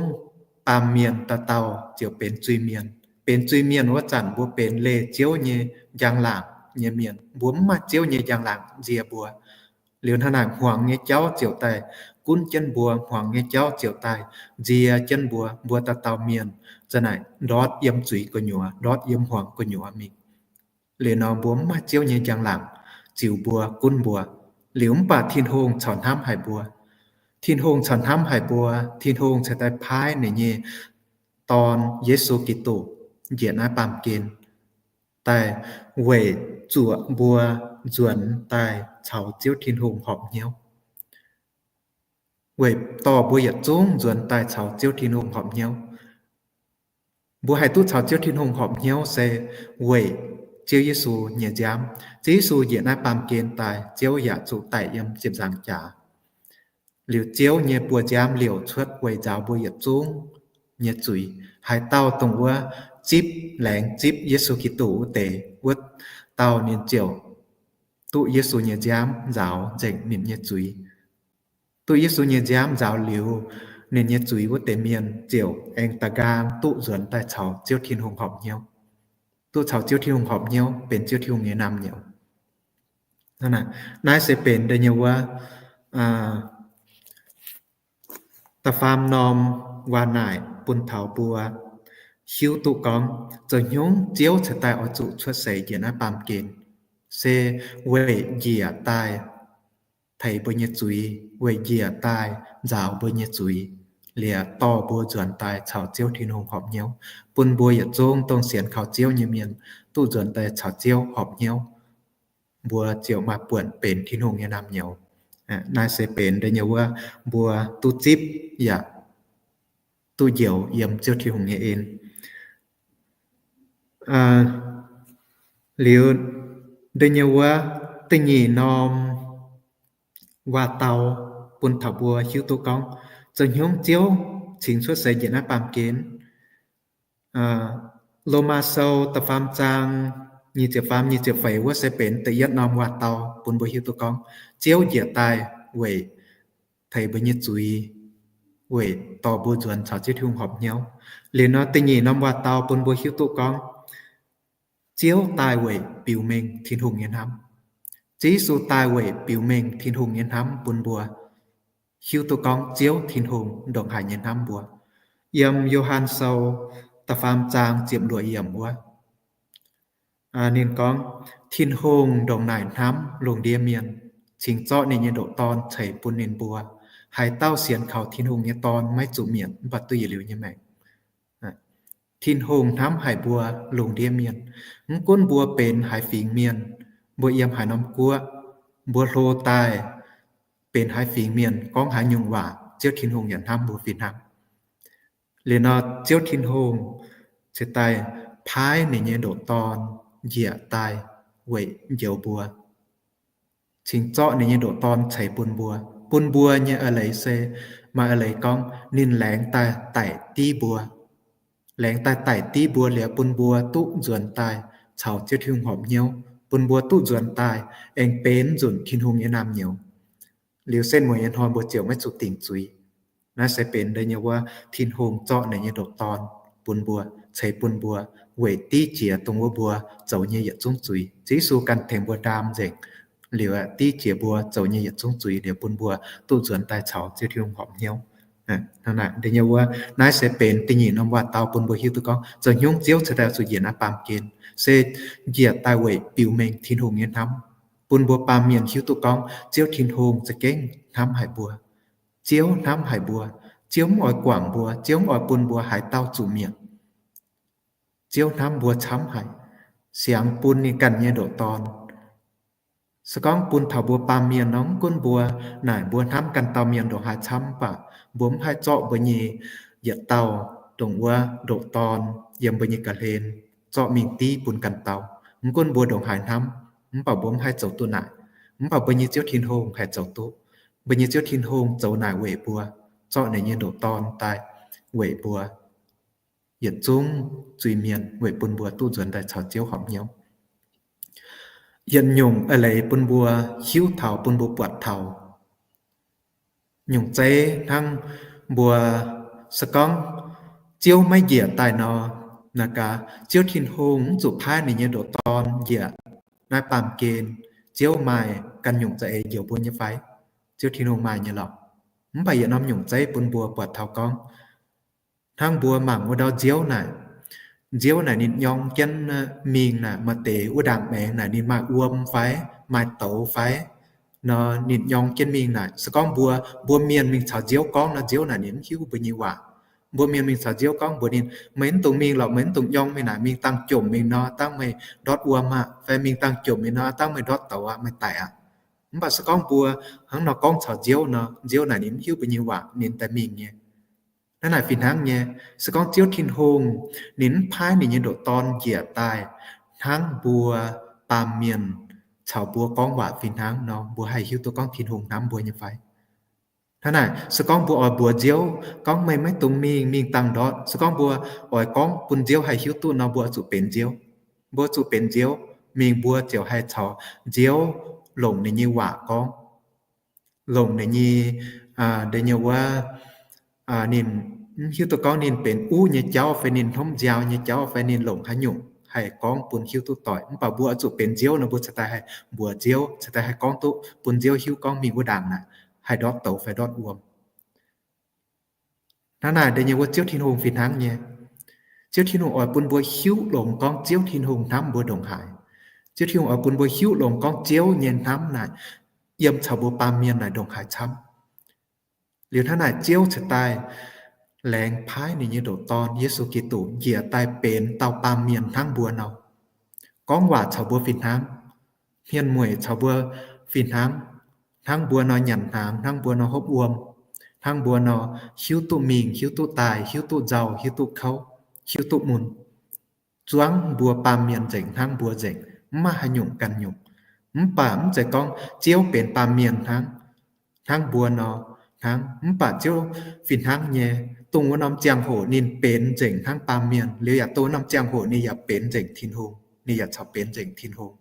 baamh mienh dauh dauh ziouc benx zuiz-mienh. Benx zuiz-mienh wuov zanc mbuo benx leih Ziouv nyei njang-laangc nyei mienh. Mbuo mv maaih Ziouv nyei njang-laangc nzie mbuo. Liuz hnangv naaic hmuangx nyei jauv ziouc daaih gunv jienv mbuo, hmuangx nyei jauv ziouc daaih nzie jienv mbuo. Mbuo dauh dauh mienh za'naaic ndortv yiem zuiz gu'nyuoz, ndortv yiem hmuangx gu'nyuoz mingh. Liuz nor mbuo mv maaih Ziouv nyei njang-laangc ziux mbuo, gunv mbuo. Liuz mv baac Tin-Hungh corc hnamv haic mbuo. Tin-Hungh corc hnamv haic mbuo. Tin-Hungh ceix daaih paaiv ninh nyei Dorn, Yesu Giduc, njiec naaiv baamh gen daaih weic zuoqc mbuo nzuonx daaih caux Ziouv Tin-Hungh horpc hnyouv. Weic dorh mbuo yietc zungv nzuonx daaih caux Ziouv Tin-Hungh horpc hnyouv. Mbuo haih duqv caux Ziouv Tin-Hungh horpc hnyouv se weic Ziouv Yesu nyei nziaamv. Ziouv Yesu njiec naaiv baamh gen daaih, Ziouv yaac zuqc daic yiem ziepc nzaangc jaax. Liuz Ziouv nyei buoz-nziaamv liouc cuotv weic nzaaux mbuo yietc zungv nyei zuiz. Haaix dauh dongh wuov zipv, laengz zipv Yesu Giduc wuov deix, wuov dauh ninh ziouc duqv Yesu nyei nziaamv nzaaux nzengc ninh nyei zuiz. Duqv Yesu nyei nziaamv nzaaux liuz, ninh nyei zuiz wuov deix mienh ziouc aengx da'nqaang duqv nzuonx daaih caux Ziouv Tin-Hungh horpc hnyouv. Duqv caux Ziouv Tin-Hungh horpc hnyouv, benx Ziouv Tin-Hungh nyei naamh nyouz. Naaiv se benx da'nyeic wuov da'faam norm waac naaic bun taux mbuo hiuv duqv gorngv zoux hnyouv Ziouv ceix daaih oix zuqc cuotv seix njiec naaiv baamh gen, se weic njiec daaih teix mbuo nyei zuiz, weic njiec daaih nzaaux mbuo nyei zuiz, liuz dorh mbuo nzuonx daaih caux Ziouv Tin-Hungh horpc hnyouv, bun mbuo yietc zungv dongh sienx kaux Ziouv nyei mienh duqv nzuonx daaih caux Ziouv horpc hnyouv, mbuo ziouc maaih buonc benx Tin-Hungh nyei naamh nyouz. Naaiv se benx da'nyeic wuov mbuo duqv zipv yaac duqv njoux yiem Ziouv Tin-Hungh nyei en. Liuz da'nyeic wuov da'nyeic norm waac-dau bun taux mbuo hiuv duqv gorngv zoux hnyouv Ziouv cingx cuotv seix njiec naaiv baamh gen Lomaa Sou da'faam zaang nyic ziepc faam, nyic ziepc feix wuov se benx da'yietv norm waac-dau bun mbuo hiuv duqv gorngv Ziouv njiec daaih weic teix mbuo nyei zuiz, weic dorh mbuo nzuonx caux Ziouv Tin-Hungh horpc hnyouv. Liuz nor da'nyeic norm waac-dau bun mbuo hiuv duqv gorngv Ziouv daaih weic biux mengh Tin-Hungh nyei hnamv. Ziouv Yesu daaih weic biux mengh Tin-Hungh nyei hnamv bun mbuo hiuv duqv gorngv Ziouv Tin-Hungh ndongc haaix nyei hnamv mbuo. Yiem Yo^han Sou da'faam zaang ziepc luoqc yiemc wuov, ninh gorngv, Tin-Hungh ndongc naaic hnamv lungh ndiev mienh, cingx zorqv ninh nyei ndoqc Dorn ceix bun ninh mbuo, haaix dauh sienx kaux Tin-Hungh nyei Dorn maiv zuqc mietc, mv baac duqv yietc liuz nyei maengc. Tin-Hungh hnamv haic mbuo lungh ndiev mienh. Mv gunv mbuo benx haaix fingx mienh, mbuo yiem haaix norm guoqv, mbuo hlo daaih benx haaix fingx mienh, gorngv haaix nyungc waac, Ziouv Tin-Hungh yaac hnamv mbuo fih hnangv. Liuz nor Ziouv Tin-Hungh cingx daaih paaiv ninh nyei ndoqc Dorn njiec daaih weic njoux mbuo, cingx zorqv ninh nyei ndoqc Dorn ceix bun mbuo. Bun mbuo nyei eix leiz se, maaih eix leiz gorngv ninh laengz daaih daic div mbuo. Laengz daaih daic div mbuo liuz bun mbuo duqv nzuonx daaih caux Ziouv Tin-Hungh horpc hnyouv, bun mbuo duqv nzuonx daaih aengx benx nzunc Tin-Hungh nyei naamh nyouz. Liuz setv mueiz nyei hnoi mbuo ziouc maiv zuqc dingc zuiz. Naaiv se benx deix nyei wuov Tin-Hungh zorqv ninh nyei ndoqc Dorn bun mbuo, ceix bun mbuo, weic div jiex dongh wuov mbuo zoux nyei yietc zungv zuiz. Ziouv Yesu ganh tengx mbuo ndaam nzengc, liuz aeqv, div jiex mbuo zoux nyei yietc zungv zuiz liuz bun mbuo duqv nzuonx daaih caux Ziouv Tin-Hungh horpc hnyouv. Hnangv naaic, deix nyei wuov, naaiv se benx da'nyeic norm waac-dau bun mbuo hiuv duqv gorngv zoux hnyungv Ziouv cingx daaih zuqc njiec naaiv baamh gen, se njiec daaih weic biux mengh Tin-Hungh nyei hnamv, bun mbuo baamh mienh hiuv duqv gorngv Ziouv Tin-Hungh za'gengh hnamv haic mbuo. Ziouv hnamv haic mbuo. Ziouv mv oix guangc mbuo. Ziouv mv oix bun mbuo haaix dauh zuqc mietc. Ziouv hnamv mbuo camv haic, siangx bun ninh ganh nyei ndoqc Dorn. Se gorngv bun taux mbuo baamh mienh nor, mv gunv mbuo naaic mbuo hnamv ganh dauh mienh ndongc haaix camv, mv baac mbuo mv haih zorqv mbuo nyei yietc dauh dongh wuov ndoqc Dorn yiem mbuo nyei ga'hlen zorqv mingh div bun ganh dauh. Mv gunv mbuo ndongc haaix hnamv, mv baac mbuo mv haih zoux duqv naaic. Mv baac mbuo nyei Ziouv Tin-Hungh haih zoux duqv. Mbuo nyei Ziouv Tin-Hungh zoux naaic weic mbuo, zorqv ninh nyei ndoqc Dorn daaih weic mbuo yietc zungv zuiz-mienh, weic bun mbuo duqv nzuonx daaih caux Ziouv horpc hnyouv. Yietc nyungc eix leiz bun mbuo hiuv taux, bun mbuo buatc taux nyungc zeiv hnangv mbuo se gorngv Ziouv maiv njiec daaih nor, naaic gaax, Ziouv Tin-Hungh mv zuqc paaiv ninh nyei ndoqc Dorn njiec naaiv baamh gen. Ziouv maaih ganh nyungc za'eix njoux mbuo nyei fai? Ziouv Tin-Hungh maaih nyei lorqc. Mv baac yietc norm nyungc zeiv bun mbuo buatc taux gorngv, hnangv mbuo mangc wuov ndau nziouv naaic, nziouv naaic ninh nyorng jienv mingh naaic, maaih deix wuov ndaangc maengx naaic ninh maaih wuom fai, maaih douz fai nor, ninh nyorng jienv mingh naaic. Se gorngv mbuo, mbuo mienh mingh caux nziouv gorngv nor, nziouv naaic ninh mv hiuv mbuo nyei waac. Mbuo mienh mingh caux nziouv gorngv mbuox ninh, meih mv dungx mingh lorqc, meih mv dungx nyorng mingh naaic, mingh dangh jomc mingh nor, dangh meih ndortv wuom aqv, fai mingh dangh jomc mingh nor, dangh meih ndortv douz aqv, meih daic aqv. Mv baac se gorngv mbuo hnangv nor gorngv caux nziouv nor, nziouv naaic ninh mv hiuv mbuo nyei waac, ninh daaih mingh nyei. Hnangv naaic fih hnangv nyei, se gorngv Ziouv Tin-Hungh ninh mv paaiv ninh nyei ndoqc Dorn njiec daaih hnangv mbuo baamh mienh caux mbuo gorngv waac fih hnangv nor, mbuo haih hiuv duqv gorngv Tin-Hungh hnamv mbuo nyei fai? Hnangv naaic, se gorngv mbuo oix mbuox nziouv gorngv meih maiv dungx mingh, mingh dangh ndortv, se gorngv mbuo oix gorngv bun nziouv haih hiuv duqv nor, mbuo zuqc benx nziouv. Mbuo zuqc benx nziouv, mingh mbuo ziouc haih caux nziouv longc ninh nyei waac gorngv, longc ninh nyei, deix nyei wuov, ninh mv hiuv duqv gorngv ninh benx uv nyei jauv fai ninh hnomv nziaaux nyei jauv fai ninh longc haaix nyungc haih gorngv bun hiuv duqv doic. Mv baac mbuo oix zuqc benx nziouv nor, mbuo cingx daaih haih mbuox nziouv, cingx daaih haih gorngv duqv bun nziouv hiuv gorngv mingh wuov ndaangc naaic haih ndortv douz fai ndortv wuom. Hnangv naaic deix nyei wuov Ziouv Tin-Hungh fih hnangv nyei. Ziouv Tin-Hungh oix bun mbuo hiuv longx gorngv Ziouv Tin-Hungh hnamv mbuo ndongc haaix. Ziouv Tin-Hungh oix bun mbuo hiuv longx gorngv Ziouv nyei hnamv naaic yiem caux mbuo baamh mienh naaic ndongc haaix camv. Liuz hnangv naaic Ziouv cingx daaih laengz paaiv ninh nyei ndoqc Dorn, Yesu Giduc, njiec daaih benx dauh baamh mienh hnangv mbuo nor, gorngv waac caux mbuo fih hnangv, hmien mueic caux mbuo fih hnangv, hnangv mbuo nor nyanc hnaangx, hnangv mbuo nor hopv wuom, hnangv mbuo nor hiuv duqv mingh, hiuv duqv daaih, hiuv duqv nzauh, hiuv duqv kouv, hiuv duqv mun, zuangv mbuo baamh mienh nzengc hnangv mbuo nzengc, mv maaih haaix nyungc ganh nyungc. Mv baac mv zeiz gorngv Ziouv benx baamh mienh hnangv, hnangv mbuo nor hnangv. Mv baac Ziouv fih hnangv nyei, dongh wuov norm ziangh hoc ninh benx nzengc hnangv baamh mienh, liuz yaac dongh wuov norm ziangh hoc ninh yaac benx nzengc Tin-Hungh, ninh yaac caux benx nzengc Tin-Hungh.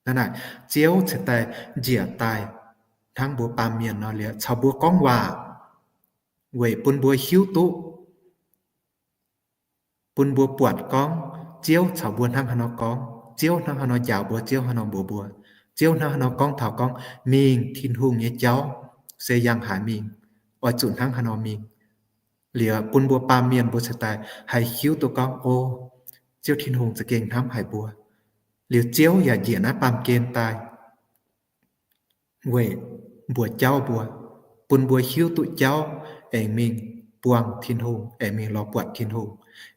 Hnangv naaic, Ziouv ceix daaih njiec daaih hnangv mbuo baamh mienh nor liuz caux mbuo gorngv waac, weic bun mbuo hiuv duqv, bun mbuo buatc gorngv Ziouv caux mbuo hnangv haaix nor gorngv, Ziouv hnangv haaix nor njaaux mbuo, Ziouv hnangv haaix nor mbuox mbuo, Ziouv hnangv haaix nor gorngv taux gorngv mingh Tin-Hungh nyei jauv se yangh haaix mingh, oix zuqc hnangv haaix nor mingh. Liuz bun mbuo baamh mienh mbuo ceix daaih haih hiuv duqv gorngv, o, Ziouv Tin-Hungh za'gengh hnamv haic mbuo. Liuz Ziouv yaac njiec naaiv baamh gen daaih weic mbuox jauv mbuo, bun mbuo hiuv duqv jauv, aengx mingh buangh Tin-Hungh, aengx mingh lorz buatc Tin-Hungh,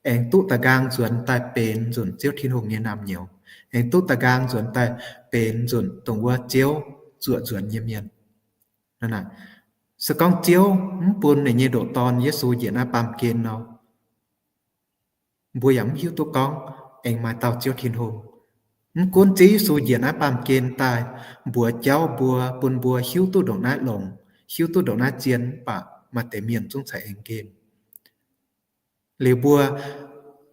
aengx duqv da'nqaang nzuonx daaih benx nzunc Ziouv Tin-Hungh nyei naamh nyouz, aengx duqv da'nqaang nzuonx daaih benx nzunc dongh wuov Ziouv zuoqc nzuonx nyei mienh. Se gorngv Ziouv mv bun ninh nyei ndoqc Dorn Yesu njiec naaiv baamh gen nor, mbuo yaac mv hiuv duqv gorngv aengx maaih dauh Ziouv Tin-Hungh. Mv gunv Ziouv Yesu njiec naaiv baamh gen daaih mbuox jauv mbuo, bun mbuo hiuv duqv ndongc naaiv longx, hiuv duqv ndongc naaiv zien, mv baac maaih deix mienh zungv caux aengx nqemh. Liuz mbuo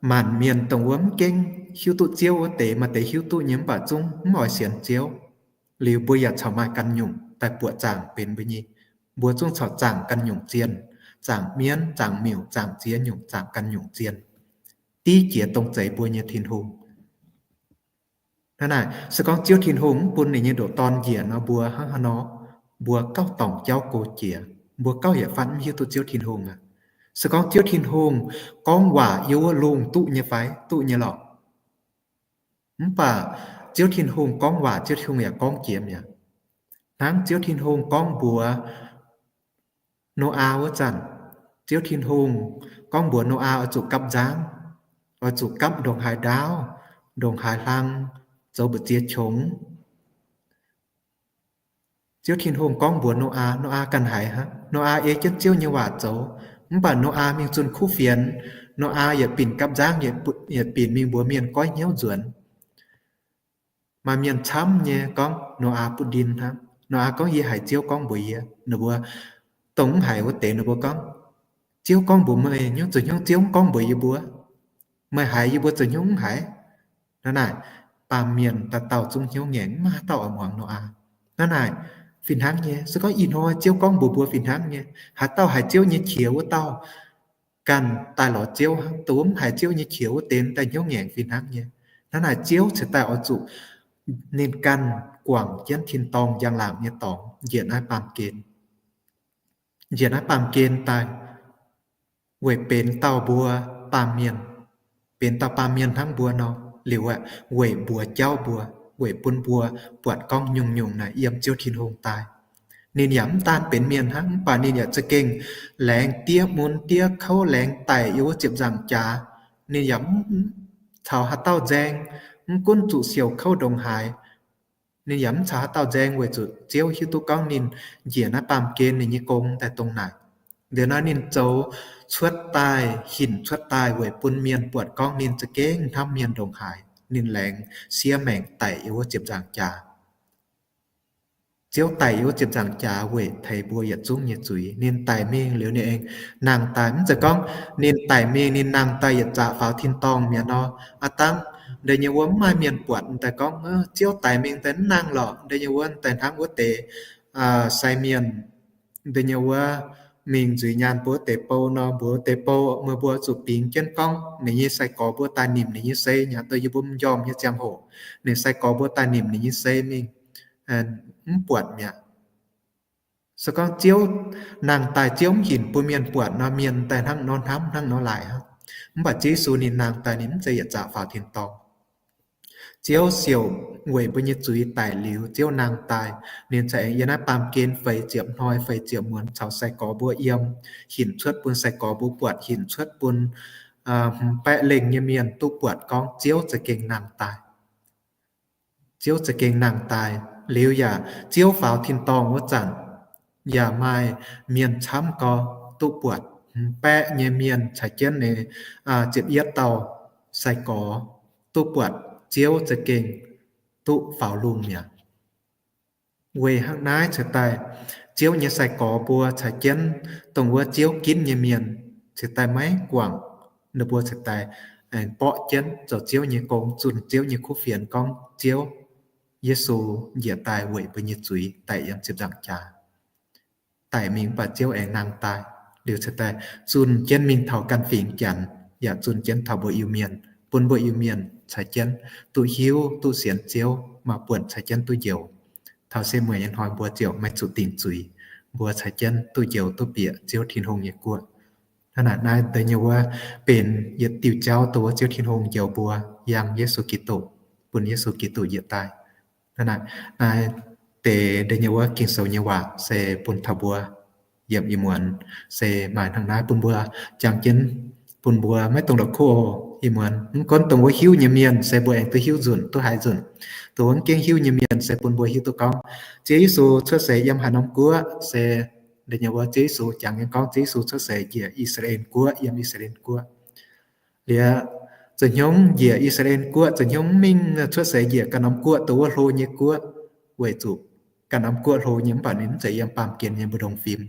maanc mienh dongh wuov mv gengh hiuv duqv Ziouv wuov deix, maaih deix hiuv duqv nyei mv baac zungv mv oix sienx Ziouv. Liuz mbuo yaac caux maaih ganh nyungc daaih buoqc zaangc benx mbuo nyei. Mbuo zungv caux zaangc ganh nyungc zien, zaangc mienv, zaangc miuc, zaangc ziex nyungc, zaangc ganh nyungc zien, div jiex dongh zeiz mbuo nyei Tin-Hungh. Hnangv naaic, se gorngv Ziouv Tin-Hungh mv bun ninh nyei ndoqc Dorn njiec nor, mbuo hnangv haaix nor, mbuo gauh dorngc jauv go jiex, mbuo gauh yietc fatv mv hiuv duqv Ziouv Tin-Hungh aqv. Se gorngv Ziouv Tin-Hungh gorngv waac yiem wuov lungh duqv nyei fai? Duqv nyei lorqc. Mv baac Ziouv Tin-Hungh gorngv waac, Ziouv Tin-Hungh yaac gorngv jiex mi'aqv. Hnangv Ziouv Tin-Hungh gorngv mbuox Noyaa wuov zanc, Ziouv Tin-Hungh gorngv mbuox Noyaa oix zuqc gapv nzangv, oix zuqc gapv ndongc haaix ndaauv, ndongc haaix hlang, zoux mbu'ziex qongx. Ziouv Tin-Hungh gorngv mbuox Noyaa, Noyaa ganh haiz hnangv. Noyaa ei jienv Ziouv nyei waac zoux. Mv baac Noyaa mingh zunh kuv fienx, Noyaa yietc binc gapv nzangv, yietc binc mingh mbuox mienh goiv hnyouv nzuonx. Maaih mienh camv nyei gorngv Noyaa butv ndin hnangv. Noyaa gorngv, yie haiz Ziouv gorngv mbuox yie. Ninh mbuo dongh mv haiz wuov deix ninh mbuo gorngv, Ziouv gorngv mbuox meih hnyouv zoux hnyouv Ziouv mv gorngv mbuox yie mbuo. Meih haiz yie mbuo zoux hnyouv mv haiz. Hnangv naaic, baamh mienh dauh dauh zungv hnyouv ngaengc, mv maaih haaix dauh oix muangx Noyaa. Hnangv naaic, fih hnangv nyei, se gorngv ih hnoi Ziouv gorngv mbuox mbuo fih hnangv nyei, haaix dauh haiz Ziouv nyei qiex wuov dauh ganh daaih lorz Ziouv hnangv. Dongh wuov mv haiz Ziouv nyei qiex wuov deix daaih hnyouv ngaengc fih hnangv nyei. Hnangv naaic Ziouv ceix daaih oix zuqc ninh ganh guangc jienv tin-dorngh njang-laangc nyei dorngx njiec naaiv baamh gen. Njiec naaiv baamh gen daaih weic benx dauh mbuo baamh mienh, benx dauh baamh mienh hnangv mbuo nor, liuz aeqv, weic mbuox jauv mbuo, weic bun mbuo buatc gorngv nyungc-nyungc naaic yiem Ziouv Tin-Hungh daaih. Ninh yaac mv daan benx mienh hnangv, mv baac ninh yaac za'gengh laengz diev mun diev kouv, laengz daic yiem wuov ziepc nzaangc jaax. Ninh yaac mv caux haaix dauh nzaeng, mv gunv zuqc siouc kouv ndongc haaix, ninh yaac mv caux haaix dauh nzaeng weic zuqc Ziouv hiuv duqv gorngv ninh njiec naaiv baamh gen ninh nyei gong daaih dongh naaic. Liuz nor ninh zoux cuotv daaih, hinc cuotv daaih weic bun mienh buatc gorngv ninh za'gengh hnamv mienh ndongc haaix. Ninh laengz siev maengc daic yiem wuov ziepc nzaangc jaax. Ziouv daic yiem wuov ziepc nzaangc jaax weic teix mbuo yietc zungv nyei zuiz. Ninh daic mingh liuz ninh aengx nangh daaih. Mv zeiz gorngv ninh daic mingh ninh nangh daaih yietc zaqc faaux tin-dorngh mi'aqv nor. Aav dangv deix nyei wuov mv maaih mienh buatc daaih gorngv, Ziouv daic mingh daaih mv nangh lorqc. Deix nyei wuov daaih hnangv wuov deix sai mienh, deix nyei wuov mingh nzuih nyaanh mbuo wuov deix bou nor, mbuo wuov deix bou meih mbuo zuqc bingx jienv gorngv ninh nyei sai-gorx mbuo daaih nimc ninh nyei sei, nyanc duqv yie mbuo m'njormh nyei ziangh hoc, ninh sai-gorx mbuo daaih nimc ninh nyei sei mingh, mv buatc mi'aqv. Se gorngv Ziouv nangh daaih Ziouv mv hinc bun mienh buatc nor, mienh daaih hnangv nor hnamv hnangv nor laaic aqv. Mv baac Ziouv Yesu ninh nangh daaih ninh mv zeiz yietc zaqc faaux tin-dorngh. Ziouv siouc weic mbuo nyei zuiz daic liuz, Ziouv nangh daaih, ninh caux aengx yiem naaiv baamh gen feix ziepc hnoi feix ziepc muonz caux sai-gorx mbuo yiem, hinc cuotv bun sai-gorx mbuo buatc, hinc cuotv bun hmz baeqv lengh nyei mienh duqv buatc gorngv Ziouv za'gengh nangh daaih. Ziouv za'gengh nangh daaih liuz yaac Ziouv faaux tin-dorngh wuov zanc, yaac maaih mienh camv gorx duqv buatc, hmz baeqv nyei mienh caux jienv ninh ziepc yietv dauh sai-gorx duqv buatc Ziouv za'gengh duqv faaux lungh mi'aqv. Weic hnangv naaiv ceix daaih, Ziouv nyei sai-gorx mbuo caux jienv dongh wuov Ziouv ginv nyei mienh, cingx daaih maiv guangc, ninh mbuo cingx daaih aengx borqv jienv zoux Ziouv nyei gong, zunh Ziouv nyei kuv fienx gorngv Ziouv Yesu njiec daaih weic mbuo nyei zuiz daic yiem ziepc nzaangc jaax. Daic mingh mv baac Ziouv aengx nangh daaih. Liuz cingx daaih zunh jienv mingh taux ganh fingx Janx, yaac zunh jienv taux mbuo Iu-Mienh, bun mbuo Iu-Mienh caux jienv duqv hiuv duqv sienx Ziouv, maaih buonc caux jienv duqv njoux. Taux se mueiz nyei hnoi mbuo ziouc maiv zuqc dingc zuiz, mbuo caux jienv duqv njoux duqv bieqc Ziouv Tin-Hungh nyei guoqv. Hnangv naaic naaiv deix nyei wuov benx yietc diuh jauv dongh wuov Ziouv Tin-Hungh njoux mbuo, yangh Yesu Giduc, bun Yesu Giduc njiec daaih. Hnangv naaiv, naaiv deix deix nyei wuov Ging-Sou nyei waac se bun taux mbuo yiem ih muonz se maaih hnangv naaiv bun mbuo jangx jienv, bun mbuo maiv dungx la'kuqv oc. Ih muonz mv gunv dongh wuov hiuv nyei mienh se mbuo aengx duqv hiuv nzunc, duqv haiz nzunc. Dongh wuov mv gengh hiuv nyei mienh se bun mbuo hiuv duqv gorngv Ziouv Yesu cuotv seix yiem haaix norm guoqv se deix nyei wuov Ziouv Yesu jangx jienv gorngv Ziouv Yesu cuotv seix njiec I^saa^laa^en guoqv, yiem I^saa^laa^en guoqv. Liuz, zoux hnyungv njiec I^saa^laa^en guoqv, zoux hnyungv mv mingh cuotv seix njiec ganh norm guoqv, dongh wuov hlo nyei guoqv, weic zuqc ganh norm guoqv hlo nyei mv baac ninh mv zeiz yiem baamh gen nyei mbu'ndongx fim.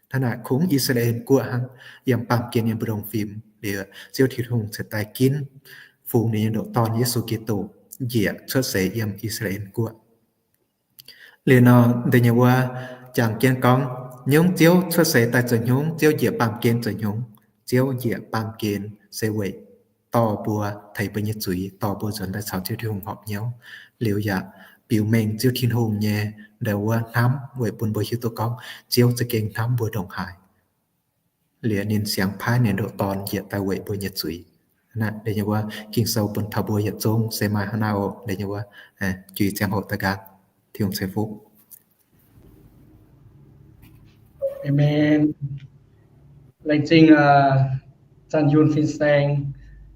Hnangv naaic kungx I^saa^laa^en guoqv hnangv yiem baamh gen nyei mbu'ndongx fim. Liuz, Ziouv Tin-Hungh cingx daaih ginv fungx ninh nyei ndoqc Dorn Yesu Giduc njiec cuotv seix yiem I^saa^laa^en guoqv. Liuz nor, deix nyei wuov jangx jienv gorngv, nyungc Ziouv cuotv seix daaih zoux hnyungv, Ziouv njiec baamh gen zoux hnyungv, Ziouv njiec baamh gen se weic dorh mbuo, teix mbuo nyei zuiz, dorh mbuo nzuonx daaih caux Ziouv Tin-Hungh horpc hnyouv. Liuz yaac biux mengh Ziouv Tin-Hungh nyei deix wuov hnamv weic bun mbuo hiuv duqv gorngv Ziouv za'gengh hnamv mbuo ndongc haaix. Liuz ninh siangx paaiv ninh ndoqc Dorn njiec daaih weic mbuo nyei zuiz. Naaiv deix nyei wuov Ging-Sou bun taux mbuo yietc zungv se maaih hnangv naaiv oc. Deix nyei wuov juix ziangh hoc daaih gaax. Tin-Hungh ceix fuqv. Amen. Laengz zingh Zanc Yunh fin-saeng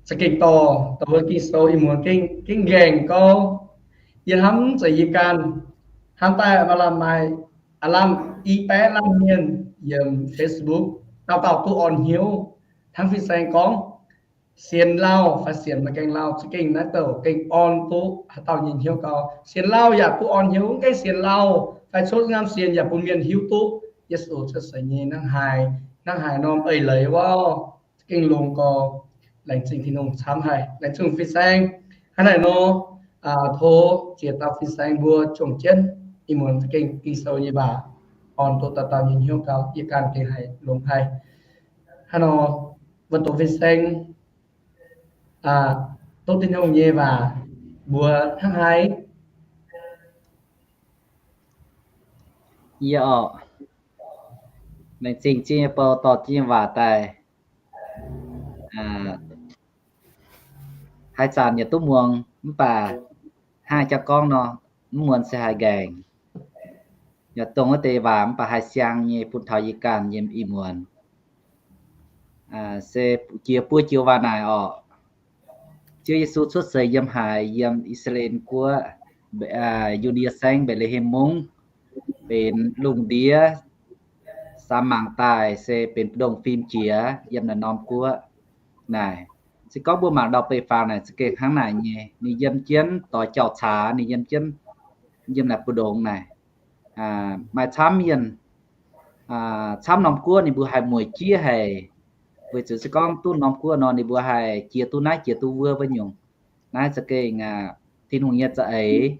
za'gengh dorh dongh wuov Ging-Sou ih muonz gengh ngaengc gorngv, yie hnamv mv zeiz yie ganh, hnamv daaih maaih lamh maaih aav lamh i baeqv lamh mienh yiem Facebook dauh dauh duqv orn hnyouv hnangv fin-saeng gorngv, sienx lauh fai sienx maiv gaengh lauh za'gengh naaiv douc gengh orn duqv haaix dauh nyei hnyouv gau. Sienx lauh yaac duqv orn hnyouv, mv gaengh sienx lauh fai cuotv norm sienx yaac bun mienh hiuv duqv Yesu cuotv seix nyei hnangv haaix, hnangv haaix norm eix leiz wuov, za'gengh longx gau. Laengz zingh Tin-Hungh camv haic, laengz zingh fin-saeng. Hnangv naaic nor, tov ziex dauh fin-saeng mbuo juangc jienv ih muonz za'gengh Ging-Sou nyei waac orn duqv dauh dauh nyei hnyouv gau, yie ganh gengh haiz longx haic. Hnangv nor, mbuo doqc fin-saeng duqv Tin-Hungh nyei waac mbuo hnangv haaix? Yie orqc, laengz zingh Ziouv nyei bou dorh jienv nyei waac daaih. Haaix zanc yaac duqv muangx mv baac hnangv jangx gorngv nor, mv muonz se haiz nqaengc. Yaac dongh wuov deix waac mv baac haih siang nyei bun taux yie ganh yiem ih muonz. Se jiex buo joux waac naaic orqc. Ziouv Yesu cuotv seix yiem haaix? Yiem I^saa^laa^en Guoqv, Yu^ndie Saengv, Mbetc^le^hem Mungv, benx lungh ndiev samx mangc daaih se benx mbu'ndongx fim jiex yiem naaic norm guoqv naaic. Se gorngv mbuo mangc ndau-beih faaux naaic za'gengh hnangv naaic nyei. Ninh yiem jienv doix jauv-caax, ninh yiem jienv, yiem naaic mbu'ndongx naaic. Maaih camv mienh, camv norm guoqv ninh mbuo haih mueic jieqv haic, weic zuqc se gorngv duqv norm guoqv nor ninh mbuo haih jiex duqv naaiv jiex duqv wuov wuov nyungc. Naaiv za'gengh Tin-Hungh nyei za'eix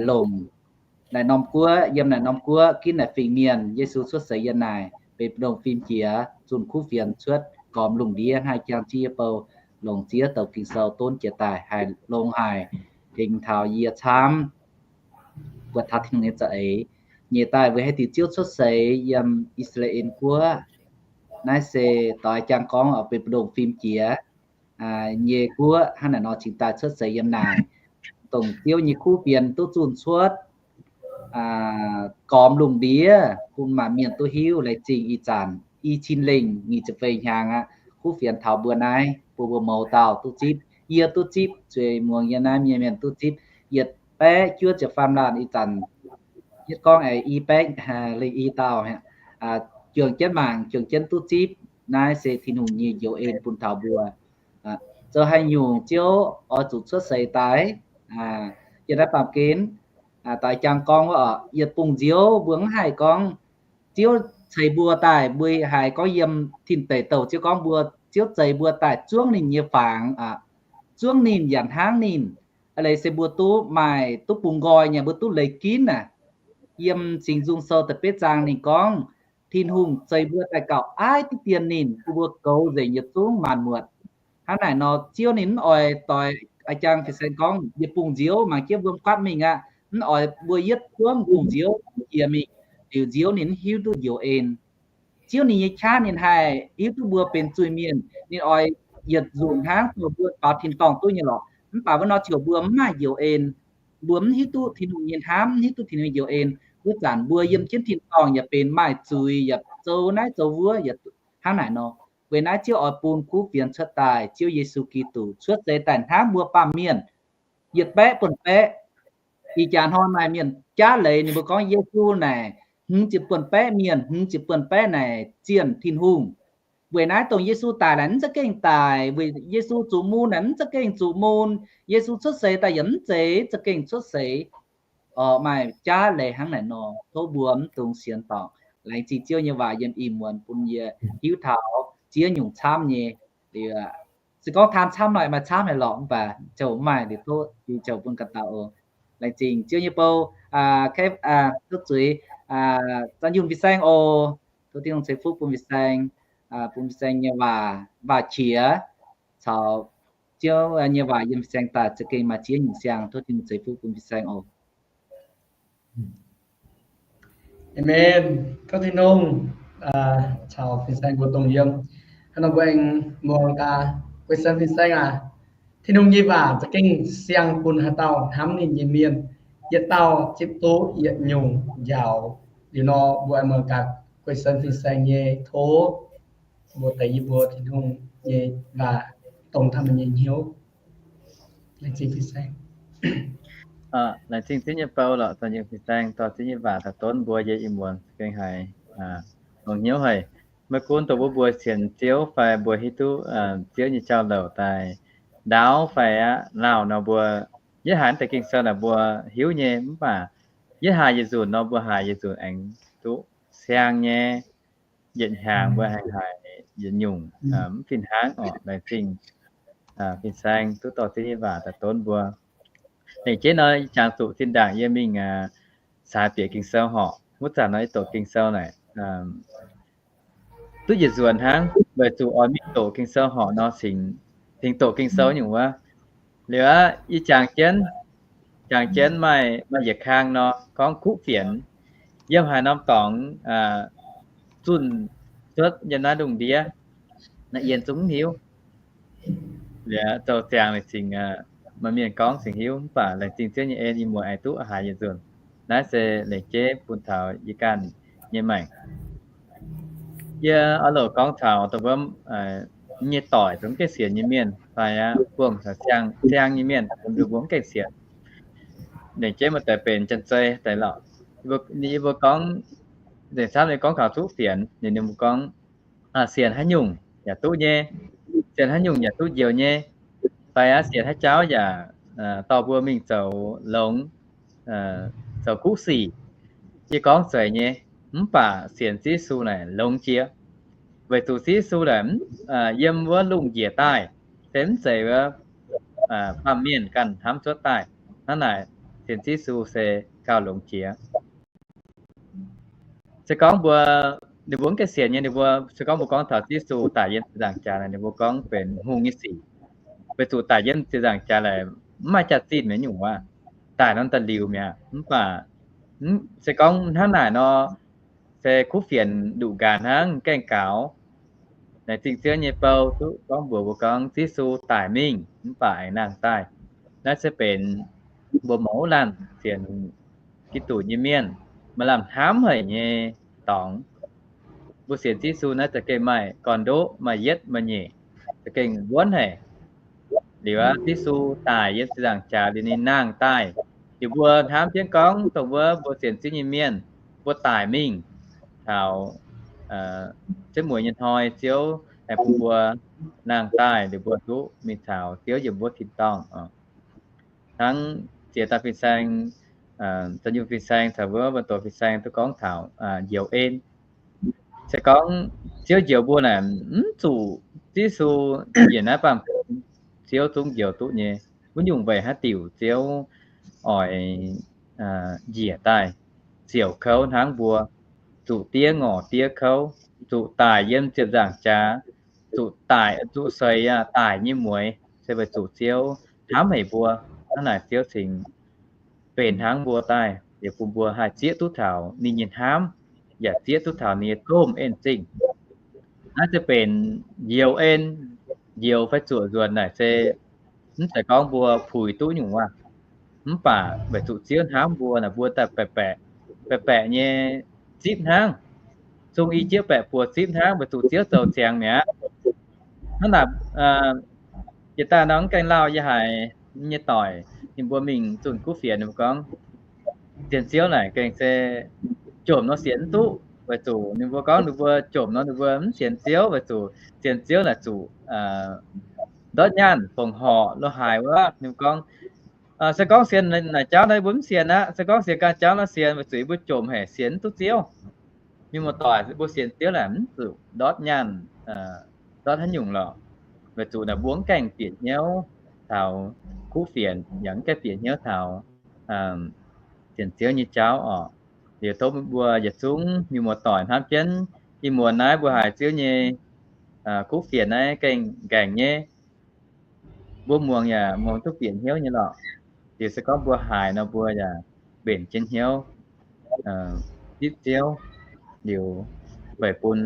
longc naaic norm guoqv, yiem naaic norm guoqv ginv naaic fingx mienh. Yesu cuotv seix yiem naaic benx mbu'ndongx fim jiex, zunh kuv fienx cuotv gormx lungh ndiev hnangv jangx jienv yie bou longc ziex douc Ging-Sou donv jiex daaih haih longx haic, tengx taux yie camv buatc taux Tin-Hungh nyei za'eix. Nyiec daaih weic haaix diuc Ziouv cuotv seix yiem I^saa^laa^en Guoqv? Naaiv se doix jangx gorngv benx mbu'ndongx fim jiex nyei guoqv hnangv naaic nor cingx daaih cuotv seix yiem naaic, dongh Ziouv nyei kuv fienx duqv zunh cuotv gormx lungh ndiev bun maaih mienh duqv hiuv. Laengz zingh ih zanc i cin lengh nyic ziepc feix hnyangx aqv, kuv fienx taux mbuo naaiv, bun mbuo mouz dauh duqv zipv. Yie duqv zipv, zueiz muangx yie naaiv mienh mienh duqv zipv yietc baeqv juov ziepc faam laanh ih zanc. Yietv gorngv aengx i baeqv lengh i dauh juangc jienv mangc, juangc jienv duqv zipv. Naaiv se Tin-Hungh nyei njoux en bun taux mbuo. Zoux haaix nyungc Ziouv oix zuqc cuotv seix daaih? Yiem naaiv baamh gen doix jangx gorngv wuov, yietc bungx nziouv mbuo mv haih gorngv Ziouv ceix mbuo daaih, mbuo haiz gorngv yiem tin deic douh Ziouv gorngv mbuo, Ziouv zeix mbuo daaih zuangv ninh nyei fangx, zuangv ninh yaac hnangv ninh. Leiz se mbuo duqv maaih duqv bungx nqoi nyei, mbuo duqv leiz ginv aac. Yiem Singx Nzung Sou da'betv zaang ninh gorngv, Tin-Hungh zeix mbuo daaih gauh aiv diqv dien ninh, bun mbuo goux nzengc yietc zungv maanc muotc. Hnangv naaic nor, Ziouv ninh mv oix doix, a'jang fin-saeng gorngv, yietc bungx nziouv mangc jienv wuom guaatv mingh aqv, mv oix mbuo yietv buangv bungx nziouv jiex mingh, liuz nziouv ninh mv hiuv duqv njoux en. Ziouv ninh nyei qaqv ninh haih hiuv duqv mbuo benx zuiz-mienh, ninh oix yietc nzunc hnangv dorh mbuo baaux tin-dorngh duqv nyei lorqc. Mv baac wuov nor ziouc mbuo mv maaih njoux en. Mbuo mv hiuv duqv Tin-Hungh nyei hnamv, mv hiuv duqv Tin-Hungh nyei njoux en. Wuov zanc mbuo yiem jienv tin-dorngh yaac benx maaih zuiz, yaac zoux naaiv zoux wuov, yaac hnangv naaic nor. Weic naaiv Ziouv oix bun kuv fienx cuotv daaih, Ziouv Yesu Giduc cuotv seix daaih hnamv mbuo baamh mienh yietc baeqv buonc baeqv. Ih jaax hnoi maaih mienh jaav leiz ninh mbuo gorngv Yesu naaic hmz ziepc buonc baeqv mienh, hmz ziepc buonc baeqv naaic zienh Tin-Hungh. Weic naaiv dongh Yesu daic naaic mv za'gengh daic, weic Yesu zuqc mun naaic mv za'gengh zuqc mun, Yesu cuotv seix daaih yaac mv zeiz za'gengh cuotv seix. Oc, maaih jaav leiz hnangv naaic nor, tov mbuo mv dungx sienx dorngc. Laengz zingh Ziouv nyei waac yiem ih muonz bun yie hiuv taux ziex nyungc camv nyei. Liuz, se gorngv taan camv nor maaih camv haic lorqc, mv baac ziouc maaih liuz tov, liuz ziouc bun ganh dauh oc. Laengz zingh Ziouv nyei bou, tov zuiz, Zanh Yunh fin-saeng oc. Tov Tin-Hungh ceix fuqv bun fin-saeng, bun fin-saeng nyei waac, waac qiex caux Ziouv nyei waac yiem fin-saeng daaih za'gengh maaih ziex nyungc siang. Tov Tin-Hungh ceix fuqv bun fin-saeng oc. Amen. Tov Tin-Hungh caux fin-saeng mbuo dongh yiem. Hnangv nor mbuo aengx muangx gaax Guei-Sen fin-saeng aac, Tin-Hungh nyei waac za'gengh siang bun haaix dauh hnamv ninh nyei mienh. Yietc dauh zipv duqv yietc nyungc njaaux. Liuz nor mbuo aengx muangx gaax Guei-Sen fin-saeng nyei tov mbuo deix yie mbuo Tin-Hungh nyei waac dongh hnamv ninh nyei hnyouv. Laengz zingh fin-saeng. Laengz zingh Ziouv nyei bou lorqc, Zanh Yunh fin-saeng dorh Ziouv nyei waac daaih donv mbuo yiem ih muonz gengh haiz longx hnyouv haic. Maiv gunv dongh wuov mbuo sienx Ziouv fai mbuo hiuv duqv Ziouv nyei jauv-louc daaih ndaauv fai aqv lauh nor, mbuo yietv haiz deix Ging-Sou naaic mbuo hiuv nyei, mv baac yietv haiz yietc nzunc nor mbuo haiz yietc nzunc aengx duqv siang nyei. Yietc hnyangx mbuo aengx haiz yietc nyungc mv fih hnangv orqc. Laengz zingh fin-saeng duqv dorh Ziouv nyei waac daaih donv mbuo. Lengc jeiv nor ih jangx zuqc zinh ndaangc yie mingh caaix bieqc Ging-Sou horc. Wuov zanc nor yie doqc Ging-Sou naaic duqv yietc nzuonx hnangv, weic zuqc oix mingh doqc Ging-Sou horc nor cingx, cingx doqc Ging-Sou nyungc wuov. Liuz aqv, yie jangx jienv, jangx jienv maaih, maaih yietc kang nor gorngv kuv fienx. Yiem haaix norm dorngx zunh cuotv yiem naaiv lungh ndiev, naaiv yie zungv mv hiuv. Liuz zoux ziangx laengz zingh maaih mienh gorngv cingx hiuv, mv baac laengz zingh Ziouv nyei en, ih muonz aengx duqv haiz yietc nzunc. Naaiv se lengc jeiv bun taux yie ganh nyei maengc. Yie oix loc gorngv taux dongh wuov nyei doic, dongh mv gaengh sienx nyei mienh fai aqv, buangh taux siang, siang nyei mienh, dongh mbuo mv gaengh sienx. Lengc jeiv maaih deix benx janx-zei daaih lorqc. Yie mbuo gorngv, nzengc camv nyei gorngv taux zuqv fienx, ninh mbuo gorngv sienx haaix nyungc yaac duqv nyei, sienx haaix nyungc yaac duqv njoux nyei, fai aqv sienx haaix jauv yaac dorh mbuo mingh zoux longx, zoux kuv sic. Yie gorngv zeiz nyei, mv baac sienx Ziouv Yesu naaic longx jiex, weic zuqc Ziouv Yesu naaic yiem wuov lungh njiec daaih, se mv zeiz wuov baamh mienh ganh hnamv cuotv daaih. Hnangv naaic, sienx Ziouv Yesu se gauh longx jiex. Se gorngv mbuo, ninh mbuo mv gaengh sienx nyei, ninh mbuo se gorngv mbuo gorngv taux Ziouv Yesu daic yiem ziepc nzaangc jaax naaic, ninh mbuo gorngv benx hungh nyei sic, weic zuqc daic yiem ziepc nzaangc jaax naaic mv maaih jaax-zinh mi'aqv nyungc waac, daic norm da'liuz mi'aqv. Mv baac se gorngv hnangv naaic nor, se kuv fienx nduqc nqaanx hnangv gaengh gaux. Laengz zingh Ziouv nyei bou duqv gorngv mbuox mbuo gorngv Ziouv Yesu daic mingh mv baac aengx nangh daaih. Naaiv se benx mbuo mouz laanh sienx Giduc nyei mienh maaih lamh hnamv haic nyei dorngx. Mbuo sienx Ziouv Yesu naaiv za'gengh maaih gorn-ndoqv, maaih yietv maaih nyeic, za'gengh wuonv haic. Liuz aqv, Ziouv Yesu daic yiem ziepc nzaangc jaax liuz ninh nangh daaih, liuz mbuo hnamv jienv gorngv dongh wuov mbuo sienx Ziouv nyei mienh, mbuo daic mingh taux setv mueiz nyei hnoi, Ziouv aengx bun mbuo nangh daaih, liuz mbuo duqv mingh caux Ziouv yiem wuov tin-dorngh. Hnangv ziex dauh fin-saeng, Zanh Yunh fin-saeng caux wuov Vanh Doz fin-saeng duqv gorngv taux njoux en. Se gorngv Ziouv njoux mbuo naaic, mv zuqc Yesu njiec naaiv baamh gen, Ziouv zungv njoux duqv nyei. Wuov nyungc weic haaix diuc Ziouv oix njiec daaih ziouc kouv hnangv mbuo, zuqc diev ngorc diev kouv, zuqc daic yiem ziepc nzaangc jaax, zuqc daic, zuqc seix daic nyei mueix, se weic zuqc Ziouv hnamv haic mbuo. Hnangv naaic Ziouv cingx benx hnangv mbuo daaih, yaac bun mbuo haih zieqv duqv taux ninh nyei hnamv, yaac zieqv duqv taux ninh nyei domh en-zingh. Naaiv se benx njoux en, njoux fai zuoqc nzuonx naaic se mv zeiz gorngv mbuo puix duqv nyungc waac. Mv baac weic zuqc Ziouv hnamv mbuo naaic, mbuo daaih baeqc baeqc, baeqc baeqc nyei zipv hnangv, zungh i jieqv baeqc buoz zipv hnangv, weic zuqc Ziouv zoux ziangx mi'aqv. Hnangv naaic, jiex daaih nor mv gaengh lauh yie haiz nyei doic ninh mbuo mingh zunh kuv fienx, ninh mbuo gorngv sienx Ziouv naaic gengh se jomc nor sienx mv duqv, weic zuqc ninh mbuo gorngv ninh mbuo jomc nor ninh mbuo mv sienx Ziouv, weic zuqc sienx Ziouv naaic zuqc ndortv nyaanh fongc horc lo haaix wuov. Ninh mbuo gorngv, se gorngv sienx naaic jauv nor mbuo mv sienx aqv. Se gorngv sienx ganh jauv nor sienx, weic zuqc yie mbuo jomc haic sienx mv duqv Ziouv. Mienh muoz-doic, mbuo sienx Ziouv naaic mv zuqc ndortv nyaanh, ndortv haaix nyungc lorqc, weic zuqc naaic mbuo mv gaengh bieqc hnyouv taux kuv fienx, yaac mv gaengh bieqc hnyouv taux sienx Ziouv nyei jauv orqc. Liuz tov mbuo yietc zungv mienh muoz-doic hnamv jienv ih muonz naaiv mbuo haiz Ziouv nyei kuv fienx naaiv gengh nqaengc nyei. Mbuo muangx yaac muangx duqv bieqc hnyouv nyei lorqc. Liuz se gorngv mbuo haiz nor mbuo yaac mbenc jienv hnyouv zipv Ziouv, liuz weic bun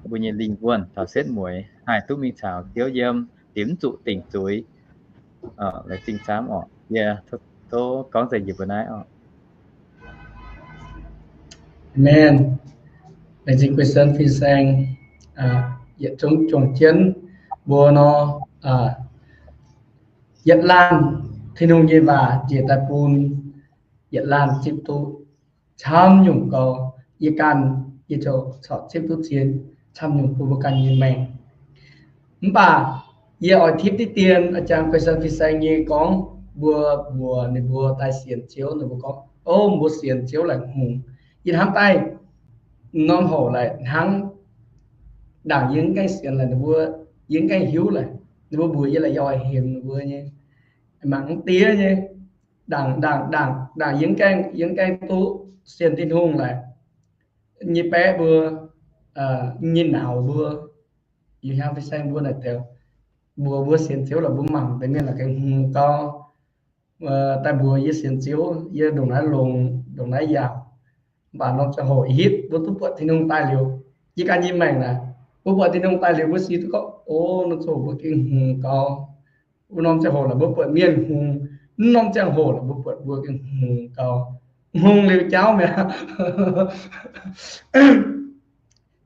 mbuo nyei lingh wuonh taux setv mueiz haih duqv mingh caux Ziouv yiem, liuz mv zuqc dingc zuiz. Laengz zingh camv orqc. Yie tov gorngv nzengc yie mbuo naaiv orqc. Amen. Laengz zingh Christian Fin-Saeng, yietc zungv juangc jienv mbuo nor, yietc laanh Tin-Hungh nyei waac njiec daaih bun yietc laanh zipv duqv camv nyungc gau. Yie ganh, yie ziouc corc zipv duqv zien camv nyungc bun mbuo ganh nyei maengc. Mv baac yie oix tipv diqv dien, a'jang Christian Fin-Saeng nyei gorngv mbuo mbuox ninh mbuo daaih sienx Ziouv, ninh mbuo gorngv, o, mbuo sienx Ziouv laaic hungh. Yie hnamv daaih norm hoc laaic hnangv, ndaangc yie mv gaengh sienx laaic ninh mbuo, yie mv gaengh hiuv laaic, ninh mbuo mbuox yie laaic yie oix hemx ninh mbuo nyei, mangc mv diev nyei, ndaangc, ndaangc, ndaangc, ndaangc yie mv gaengh, yie mv gaengh duqv sienx Tin-Hungh laaic, nyei baeqv mbuo, nyei nauz mbuo, yie hnyangx fin-saeng mbuo naaic deix, mbuox mbuo sienx Ziouv lorqc, mbuo mangc deix mienh la'gaeng hmz gau, daaih mbuox yie sienx Ziouv, yie ndongc naaiv longx, ndongc naaiv yaauc. Mv baac norm ziangh hoc hitv mbuo duqv buatc Tin-Hungh daaih liuz, yie ganh nyei maengc naaic, mbuo buatc Tin-Hungh daaih liuz mbuo sienx duqv gorngv, o, norm ziangh hoc mbuo gengh hmz gau. Wuov norm ziangh hoc la'buo buatc mienh hngongx, mv norm ziangh hoc la'buo buatc mbuo gengh hngongx gau. Hngongx liuz jauv mi'aqv.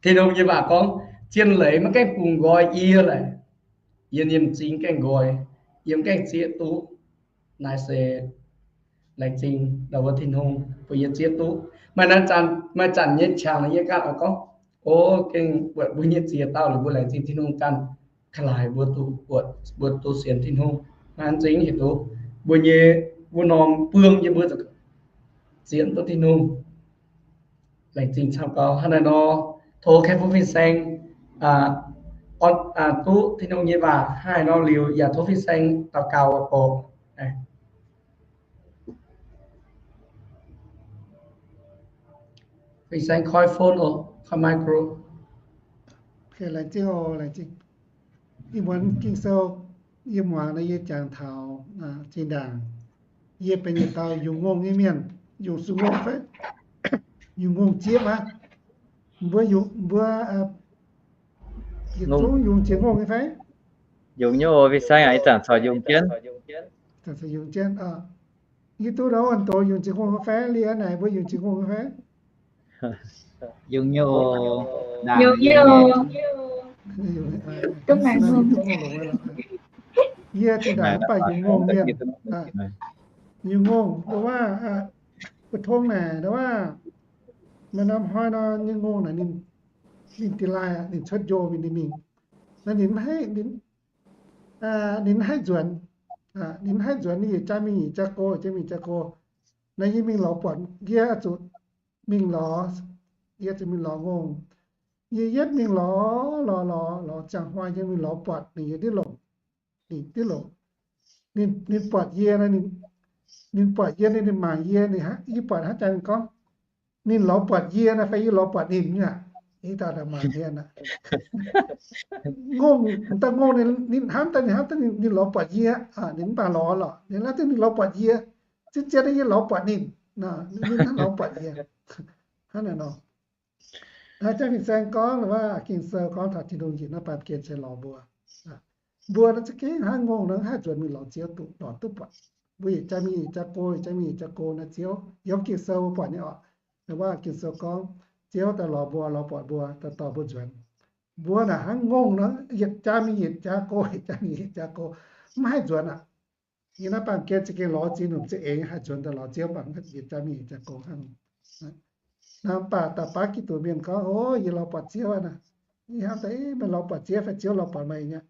Tin-Hungh nyei waac gorngv, zien leiz maiv gaengh bungx nqoi yie laic, yie nyei m'zing gaengh nqoi, yie mv gaengh zieqv duqv. Naaiv se laengz zingh ndau wuov Tin-Hungh bun yie zieqv duqv. Maaih zanc, maaih zanc nyei qangx yie ganh oix gorngv, o, gengh buatc mbuo nyei ziex dauh liuz mbuo laengz zingh Tin-Hungh ganh, ka'laaix mbuo duqv buatc, mbuo duqv sienx Tin-Hungh. Naaiv zingh hieh duqv mbuo nyei, mbuo norm buang yie mbuo zienx duqv Tin-Hungh. Laengz zingh camv gau. Hnangv naaiv nor, tov Kaeqv Fun Fin-Saeng duqv Tin-Hungh nyei waac hnangv naaiv nor liuz, yaac tov Fin-Saeng daux gaux oc. Fin-Saeng koi phone oc, koi micro. Laengz zingh oc, laengz zingh. Ih muonz Ging-Sou yie muangx nor yie jangx taux zinh ndaangc yie benx yietc dauh yungz ngongh nyei mienh, yungz zuqc ngongh fai? Yungz ngongh zieqv aqv. Mbuo, mbuo yietc zungv yungz ziex ngongh nyei fai? Yungz nyei oc, Fin-Saeng aac, ih zanc corc yungz jienv. Yungz jienv. Yie duqv nor wuonh doz yungz ziex ngongh nyei fai? Liuz naaic mbuo yungz ziex ngongh nyei fai? Yungz nyei oc. Yungz nyei oc. Yie zinh ndaangc mv baac yungz ngongh mienh. Yungz ngongh, ndo wuov, mbu'ndongx naaic, ndo wuov, maaih norm hnoi nor nyei ngongh naaic ninh, ninh da'laaih ninh cuotv njo mingh, ninh mingh, naaiv ninh, ninh mv haih nzuonx, ninh mv haih nzuonx, ninh yietc jaax mingh yietc jaax go, yietc jaax mingh yietc jaax go. Naaiv yie mingh lorz buatc, yie zuqc mingh lorz, yie zuqc mingh lorz ngongh. Yie yietv mingh lorz lorz lorz lorz ziangh hnoi yie mingh lorz buatc ninh yiem diuh longc, ninh diuh longc. Ninh, ninh buatc yie, ninh buatc yie, ninh mangc yie, ninh, yie buatc hnangv jangx ninh gorngv, ninh lorz buatc yie naaic fai yie lorz buatc ninh aqv. Ih dauh mangc yie aqv. Ngongh, m'daaih ngongh ninh, ninh hnamv daaih, ninh hnamv daaih ninh lorz buatc yie, ninh mv baac lorz lorqc, ninh hnamv daaih ninh lorz buatc yie, zien-zien yie lorz buatc ninh, ninh hnamv lorz buatc yie. Hnangv naaiv nor. Naaiv jang fin-saeng gorngv, waac Ging-Sou gorngv taux Tin-Hungh njiec naaiv baamh gen se lorz mbuo. Mbuo naaiv za'gengh hnangv ngongh nor haih nzuonx mingh lorz Ziouv duqv, lorz duqv buatc. Mbuo yietc jaax mingh yietc jaax go, yietc jaax mingh yietc jaax go naaiv Ziouv, yiem Ging-Sou mbuo buatc nyei oc. Waac Ging-Sou gorngv, Ziouv daaih lorz mbuo, lorz buatc mbuo, daaih dorh mbuo nzuonx. Mbuo naaic hnangv ngongh nor, yietc jaax mingh yietc jaax go, yietc jaax mingh yietc jaax go, mv haih nzuonx aqv. Yiem naaiv baamh gen za'gengh lorz ziex nyungc za'eix haih nzuonx daaih lorz Ziouv, mv baac yietc jaax mingh yietc jaax go hnangv. Naaiv mv baac da'baav Giduc mienh gorngv, O, yie lorz buatc Ziouv aqv naaic. Yie hnamv daaih, Meih lorz buatc Ziouv fai Ziouv lorz buatc meih nyei?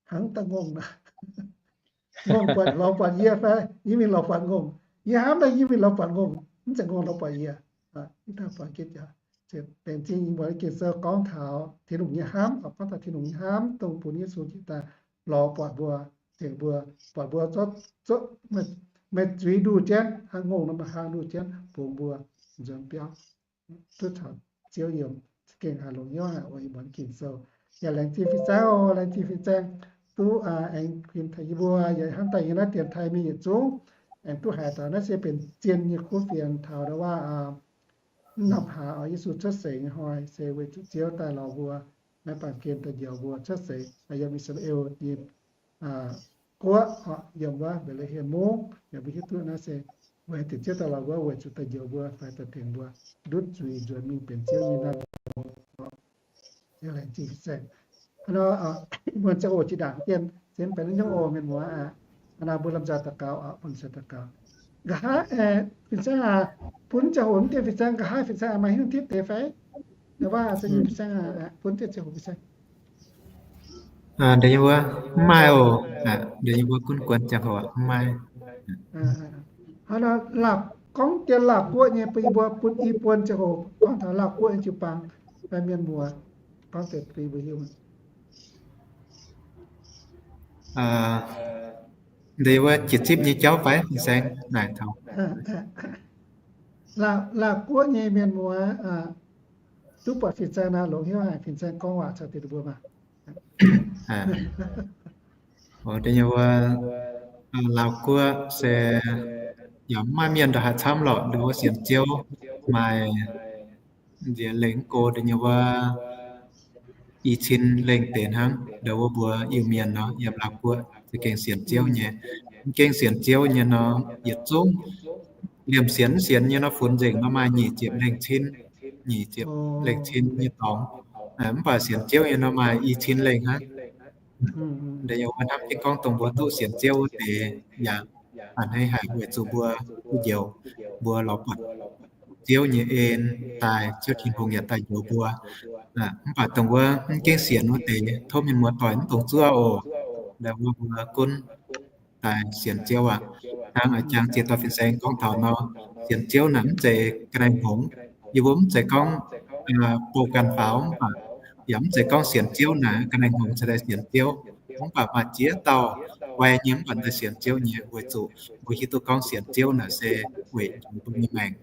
Hnangv daaih ngongh naaic. Ngongh buatc lorz buatc yie fai yie mingh lorz buatc ngongh? Yie hnamv daaih yie mingh lorz buatc ngongh, mv zeiz ngongh lorz buatc yie. Laengz zingh Ging-Sou gorngv taux Tin-Hungh nyei hnamv, gorngv taux Tin-Hungh nyei hnamv dongh bun Yesu njiec daaih lorz buatc mbuo, tengx mbuo, buatc mbuo, meih zuiz nduh jienv, hnangv ngongh nor meih haangh nduh jienv bungx mbuo nzuonx biauv duqv caux Ziouv yiem, za'gengh haiz longc hnyouv haic oc. Ih muonz Ging-Sou yaac laengz zingh fin-saeng oc, laengz zingh fin-saeng duqv aengx kuinx taux yie mbuo, yaac hnamv daaih yiem naaiv dienx taaih mingh yietc zungv aengx duqv haiz taux naaiv se benx zien nyei kuv fienx taux ndau waac mv norm hlaax oc, Yesu cuotv seix nyei hnoi se weic zuqc Ziouv daaih lorz mbuo, naaiv baamh gen daaih njoux mbuo cuotv seix yiem I^saa^laa^en nyei guoqv, yiem wuov Mbetc^le^hem mungv. Yaac mbuo hiuv duqv naaiv se weic diuc Ziouv daaih lorz mbuo weic zuqc daaih njoux mbuo fai daaih tengx mbuo ndutv zuiz nzuonx mingh benx Ziouv nyei naamh nor. Laengz zingh fin-saeng. Hnangv nor, mbuo ziangh hoc jiex ndaangc dien, se mv benx naaiv nyungc oc, mienh muoz aac. Hnangv nor mbuo lomh nzoih daux gaux oc, mbuo lomh nzoih daux gaux. Nqa'haav, fin-saeng aac, bun ziangh hoc mv dien fin-saeng, nqa'haav fin-saeng maaih hiuv tipv deix fai? Waac se fin-saeng bun dien ziangh hoc fin-saeng. Deix nyei wuov mv maaih oc. Deix nyei wuov gunv guon ziangh hoc mv maaih. Hnangv nor laapv, gorngv dien Laauv Guoqv nyei, bun yie mbuo, bun i buon ziangh hoc gorngv taux Laauv Guoqv nyei jiu-baang fai mienh muoz, gorngv deix bun yie mbuo hiuv. Deix wuov jiex zipv nyei jauv fai fin-saeng naaic taux Laauv Guoqv nyei mienh muoz duqv buatc fin-saeng nor longx hnyouv haic, fin-saeng gorngv waac caux deix mbuo maah. Deix nyei wuov Laauv Guoqv se yaac mv maaih mienh ndongc haaix camv lorqc, ndongc wuov sienx Ziouv maaih nziex lengh go, ndongc nyei wuov i cin lengh deix hnangv. Ndongc wuov mbuo Iu-Mienh nor yiem Laauv Guoqv za'gengh sienx Ziouv nyei. Mv gengh sienx Ziouv nyei nor, yietc zungv liemh sienx mv sienx nyei nor, funx nzengc nor maaih nyic ziepc lengh cin, nyic ziepc lengh cin nyei dorngx. Mv baac sienx Ziouv nyei nor maaih i cin lengh hnangv. Ndongc wuov hnamv jienv gorngv dongh mbuo duqv sienx Ziouv wuov deix yaac a'hneiv haic weic zuqc mbuo duqv njoux, mbuo lorz buatc Ziouv nyei en daaih, Ziouv Tin-Hungh yaac daaih njoux mbuo. Mv baac dongh wuov mv gengh sienx wuov deix tov mienh muoz-doic mv dungx zuov oc. Ndongc wuov mbuo gunv daaih sienx Ziouv aqv. Hnangv a'jang ziex dauh fin-saeng gorngv taux nor, sienx Ziouv naaic mv zeiz ga'naaiv hngongx. Yie mbuo mv zeiz gorngv bou ganh faaux mv baac, yaac mv zeiz gorngv sienx Ziouv naaic ga'naaiv hngongx cingx daaih sienx Ziouv. Mv baac maaih ziex dauh guai nyei mv baac daaih sienx Ziouv nyei, weic zuqc mbuo hiuv duqv gorngv sienx Ziouv naaic se weic njoux mbuo nyei maengc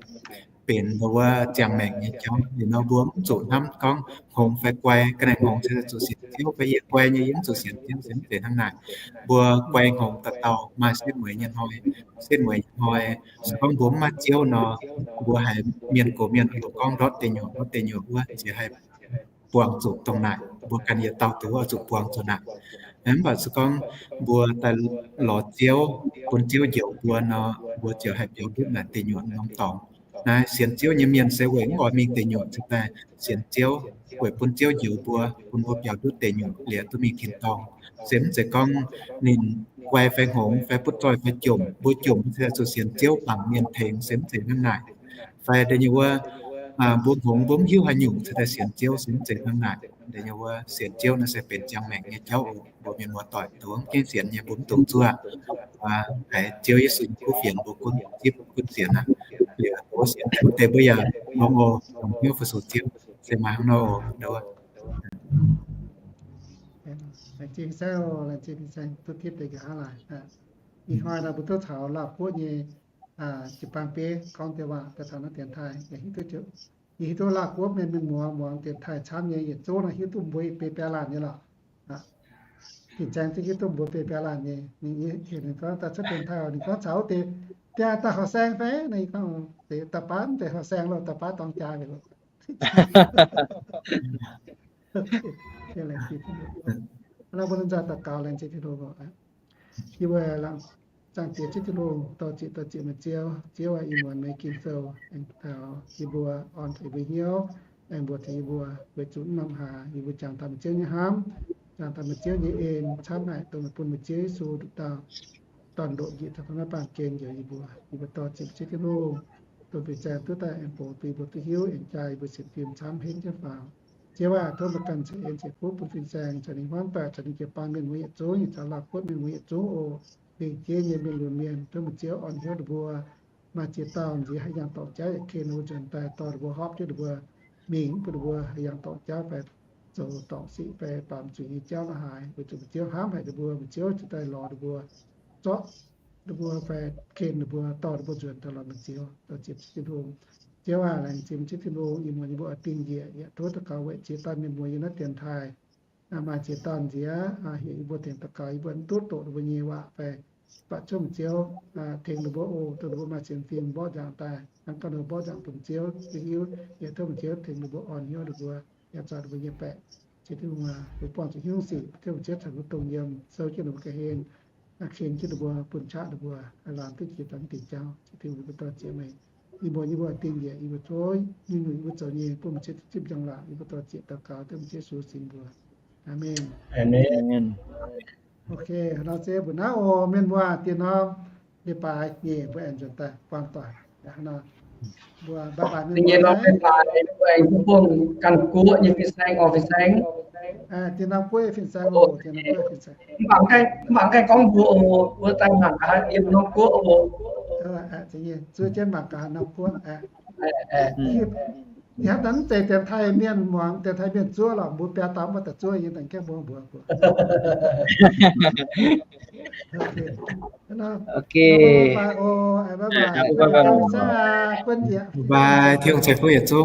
benx ndongc wuov ziangh maengc nyei jauv. Liuz nor mbuo mv zuqc hnamv gorngv hngongx fai guai, ga'naaiv hngongx se zuqc sienx Ziouv fai yie guai nyei yie mv zuqc sienx Ziouv, se mv zeiz hnangv naaic. Mbuo guai hngongx dauh dauh maaih setv mueiz nyei hnoi. Setv mueiz nyei hnoi, se gorngv mbuo mv maaih Ziouv nor, mbuo haiz mienh gox mienh oix longc gorngv ndortv deic nyuoqc, ndortv deic nyuoqc wuov, ziouc haih buangh zuqc dongh naaic. Mbuo ganh yietc dauh deix wuov zuqc buangh zuqc naaic. Mv baac se gorngv mbuo daaih lorz Ziouv, bun Ziouv njoux mbuo nor, mbuo ziouc haih biaux ndutv naaic deic nyuoqc norm dorngx. Naaiv sienx Ziouv nyei mienh se weic mv oix mingh deic nyuoqc cingx daaih sienx Ziouv, weic bun Ziouv njoux mbuo, bun mbuo biaux ndutv deic nyuoqc liuz duqv mingh tin-dorngh. Se mv zeiz gorngv ninh guai fai hngongx fai butv zoih fai jomc, mbuo jomc cingx daaih zuqc sienx Ziouv bangc mienh tengx, se mv zeiz hnangv naaic. Fai deix nyei wuov, mbuo hngongx mbuo mv hiuv haaix nyungc cingx daaih sienx Ziouv, se mv zeiz hnangv naaic. Deix nyei wuov sienx Ziouv naaiv se benx ziangh maengc nyei jauv oc. Mbuo mienh muoz-doic dongh gengh sienx nyei mbuo mv dungx zuov. Haiz Ziouv Yesu nyei kuv fienx mbuo gunv zipv gunv sienx aqv. Liuz mbuo sienx deix mbuo yaac longx oc, longx hnyouv fu-sux Ziouv. Se maaih hnangv nor oc. Laengz zingh saeng, laengz zingh fin-saeng duqv tipv deix nqa'haav laaix. Ih hnoi naaiv mbuo duqv caux Laauh Guoqv nyei jiu-baang bieiv gorngv deix waac daaih taux naaiv dienx taaih, yaac hiuv duqv Laauh Guoqv mienh mienh muoz muangx dienx taaih camv nyei yietc zungv nor hiuv duqv mbuo yietc biei biaa laanh nyei lorqc. Fin-saeng zungv hiuv duqv mbuo biei biaa laanh nyei. Ninh heuc ninh gorngv daaih cuotv dienx taaih, ninh gorngv caux wuov deix, daaih horqc saeng fai? Ninh gorngv, daaih baav deix horqc saeng loh, daaih baav dorng jaa liuz. Mbuo nzaah daux gaux laengz zingh Tin-Hungh. Yie mbuo laengz zingh Ziouv Tin-Hungh, dor-ziec dor-ziec meih Ziouv. Ziouv aac, ih muonz meih Ging-Sou aengx taux yie mbuo orn taux yie mbuo hnyouv, aengx mbuox taux yie mbuo weic zuqc mv norm hlaax yie mbuo jangx taux meih Ziouv nyei hnamv, jangx taux meih Ziouv nyei en camv haic, dongh meih bun meih Ziouv Yesu nduqc dauh dorn-ndoqc njiec taux naaiv baamh gen njoux yie mbuo. Yie mbuo dor-ziec Ziouv Tin-Hungh, dongh fin-saeng duqv daaih aengx bungx bun yie mbuo duqv hiuv aengx jaa yie mbuo sienx fim camv henv jienv faaux. Ziouv aac, tov meih ganh ceix en ceix fuqv bun fin-saeng caux ninh hmuangv doic caux ninh jiu-baang mienh muoz yietc zungv, caux Laauh Guoqv mienh muoz yietc zungv oc. Lingc jeiv nyei mienh lunx mienh, tov meih Ziouv orn hnyouv ninh mbuo, maaih ziex dauh nziex haih yangh dorngc jauv yaac ken ninh mbuo nzuonx daaih dorh ninh mbuo, horpc jienv ninh mbuo, mingh bun ninh mbuo haih yangh dorngc jauv fai zoux dorngc sic fai baamz zuiz nyei jauv la'haaix, weic zuqc meih Ziouv hnamv haic ninh mbuo, meih Ziouv cingx daaih lorz ninh mbuo, zorqv ninh mbuo fai ken ninh mbuo, dorh ninh mbuo nzuonx daaih lorz meih Ziouv, dor-ziec Ziouv Tin-Hungh. Ziouv aac, laengz zingh Ziouv Tin-Hungh, ih muonz yie mbuo oix dingh njiec, yaac tov daux gaux weic ziex dauh mienh muoz yiem naaiv dienx taaih, maaih ziex dauh nziex heuc yie mbuo tengx daux gaux, yie mbuo mv duqv doqc ninh mbuo nyei waac fai, mv baac cuotv meih Ziouv tengx ninh mbuo oc, dongh ninh mbuo maaih sienx fim mborqv nzangc daaih, hnangv gorngv ninh mbuo mborqv nzangc bun Ziouv duqv hiuv. Yaac tov meih Ziouv tengx ninh mbuo, orn hnyouv ninh mbuo, yaac zorc ninh mbuo nyei baeqc. Ziouv Tin-Hungh aac, mbuo buangh zuqc hnyouv sic, tov meih Ziouv caux mbuo dongh yiem, sou jienv ninh mbuo ga'hlen, aqv ken jienv ninh mbuo, bun qaqv ninh mbuo, haih lamz duqv jiex daaih mv dingc jauv. Ziouv Tin-Hungh, yie mbuo dor-ziec meih. Ih muonz yie mbuo dingh njiec, yie mbuo zuov nyungc-nyungc yie mbuo zoux nyei, bun meih Ziouv zipv njang-laangc. Yie mbuo dor-ziec daux gaux dengv meih Ziouv Yesu singx mbuox. Aamen. Ok, nor se mbuo naaiv oc, mienh mbuo, dien norm leiz-baaix nyeic mbuo aengx nzuonx daaih buangh doic. Mbuo bye bye mienh mbuo. Dien norm guoqv nyei fin-saeng oc, fin-saeng. Dien norm guoqv nyei fin-saeng oc, dien norm guoqv nyei fin-saeng. Mv baac mv gaengh gorngv mbuo oc, mbuo daaih mangc gaax yiem norm guoqv oc. Zuov jienv mangc gaax norm guoqv. Ih hnoi daaih mv zeiz dienx taaih mienh muangx, dienx taaih mienh zuov lorqc, mbuo biaa dauh mv baac daaih zuov nyei, daaih gaengh mbuo mbuox mbuo. Ok. Bye bye. Bye bye. Tin-Hungh ceix fuqv yietc zungv.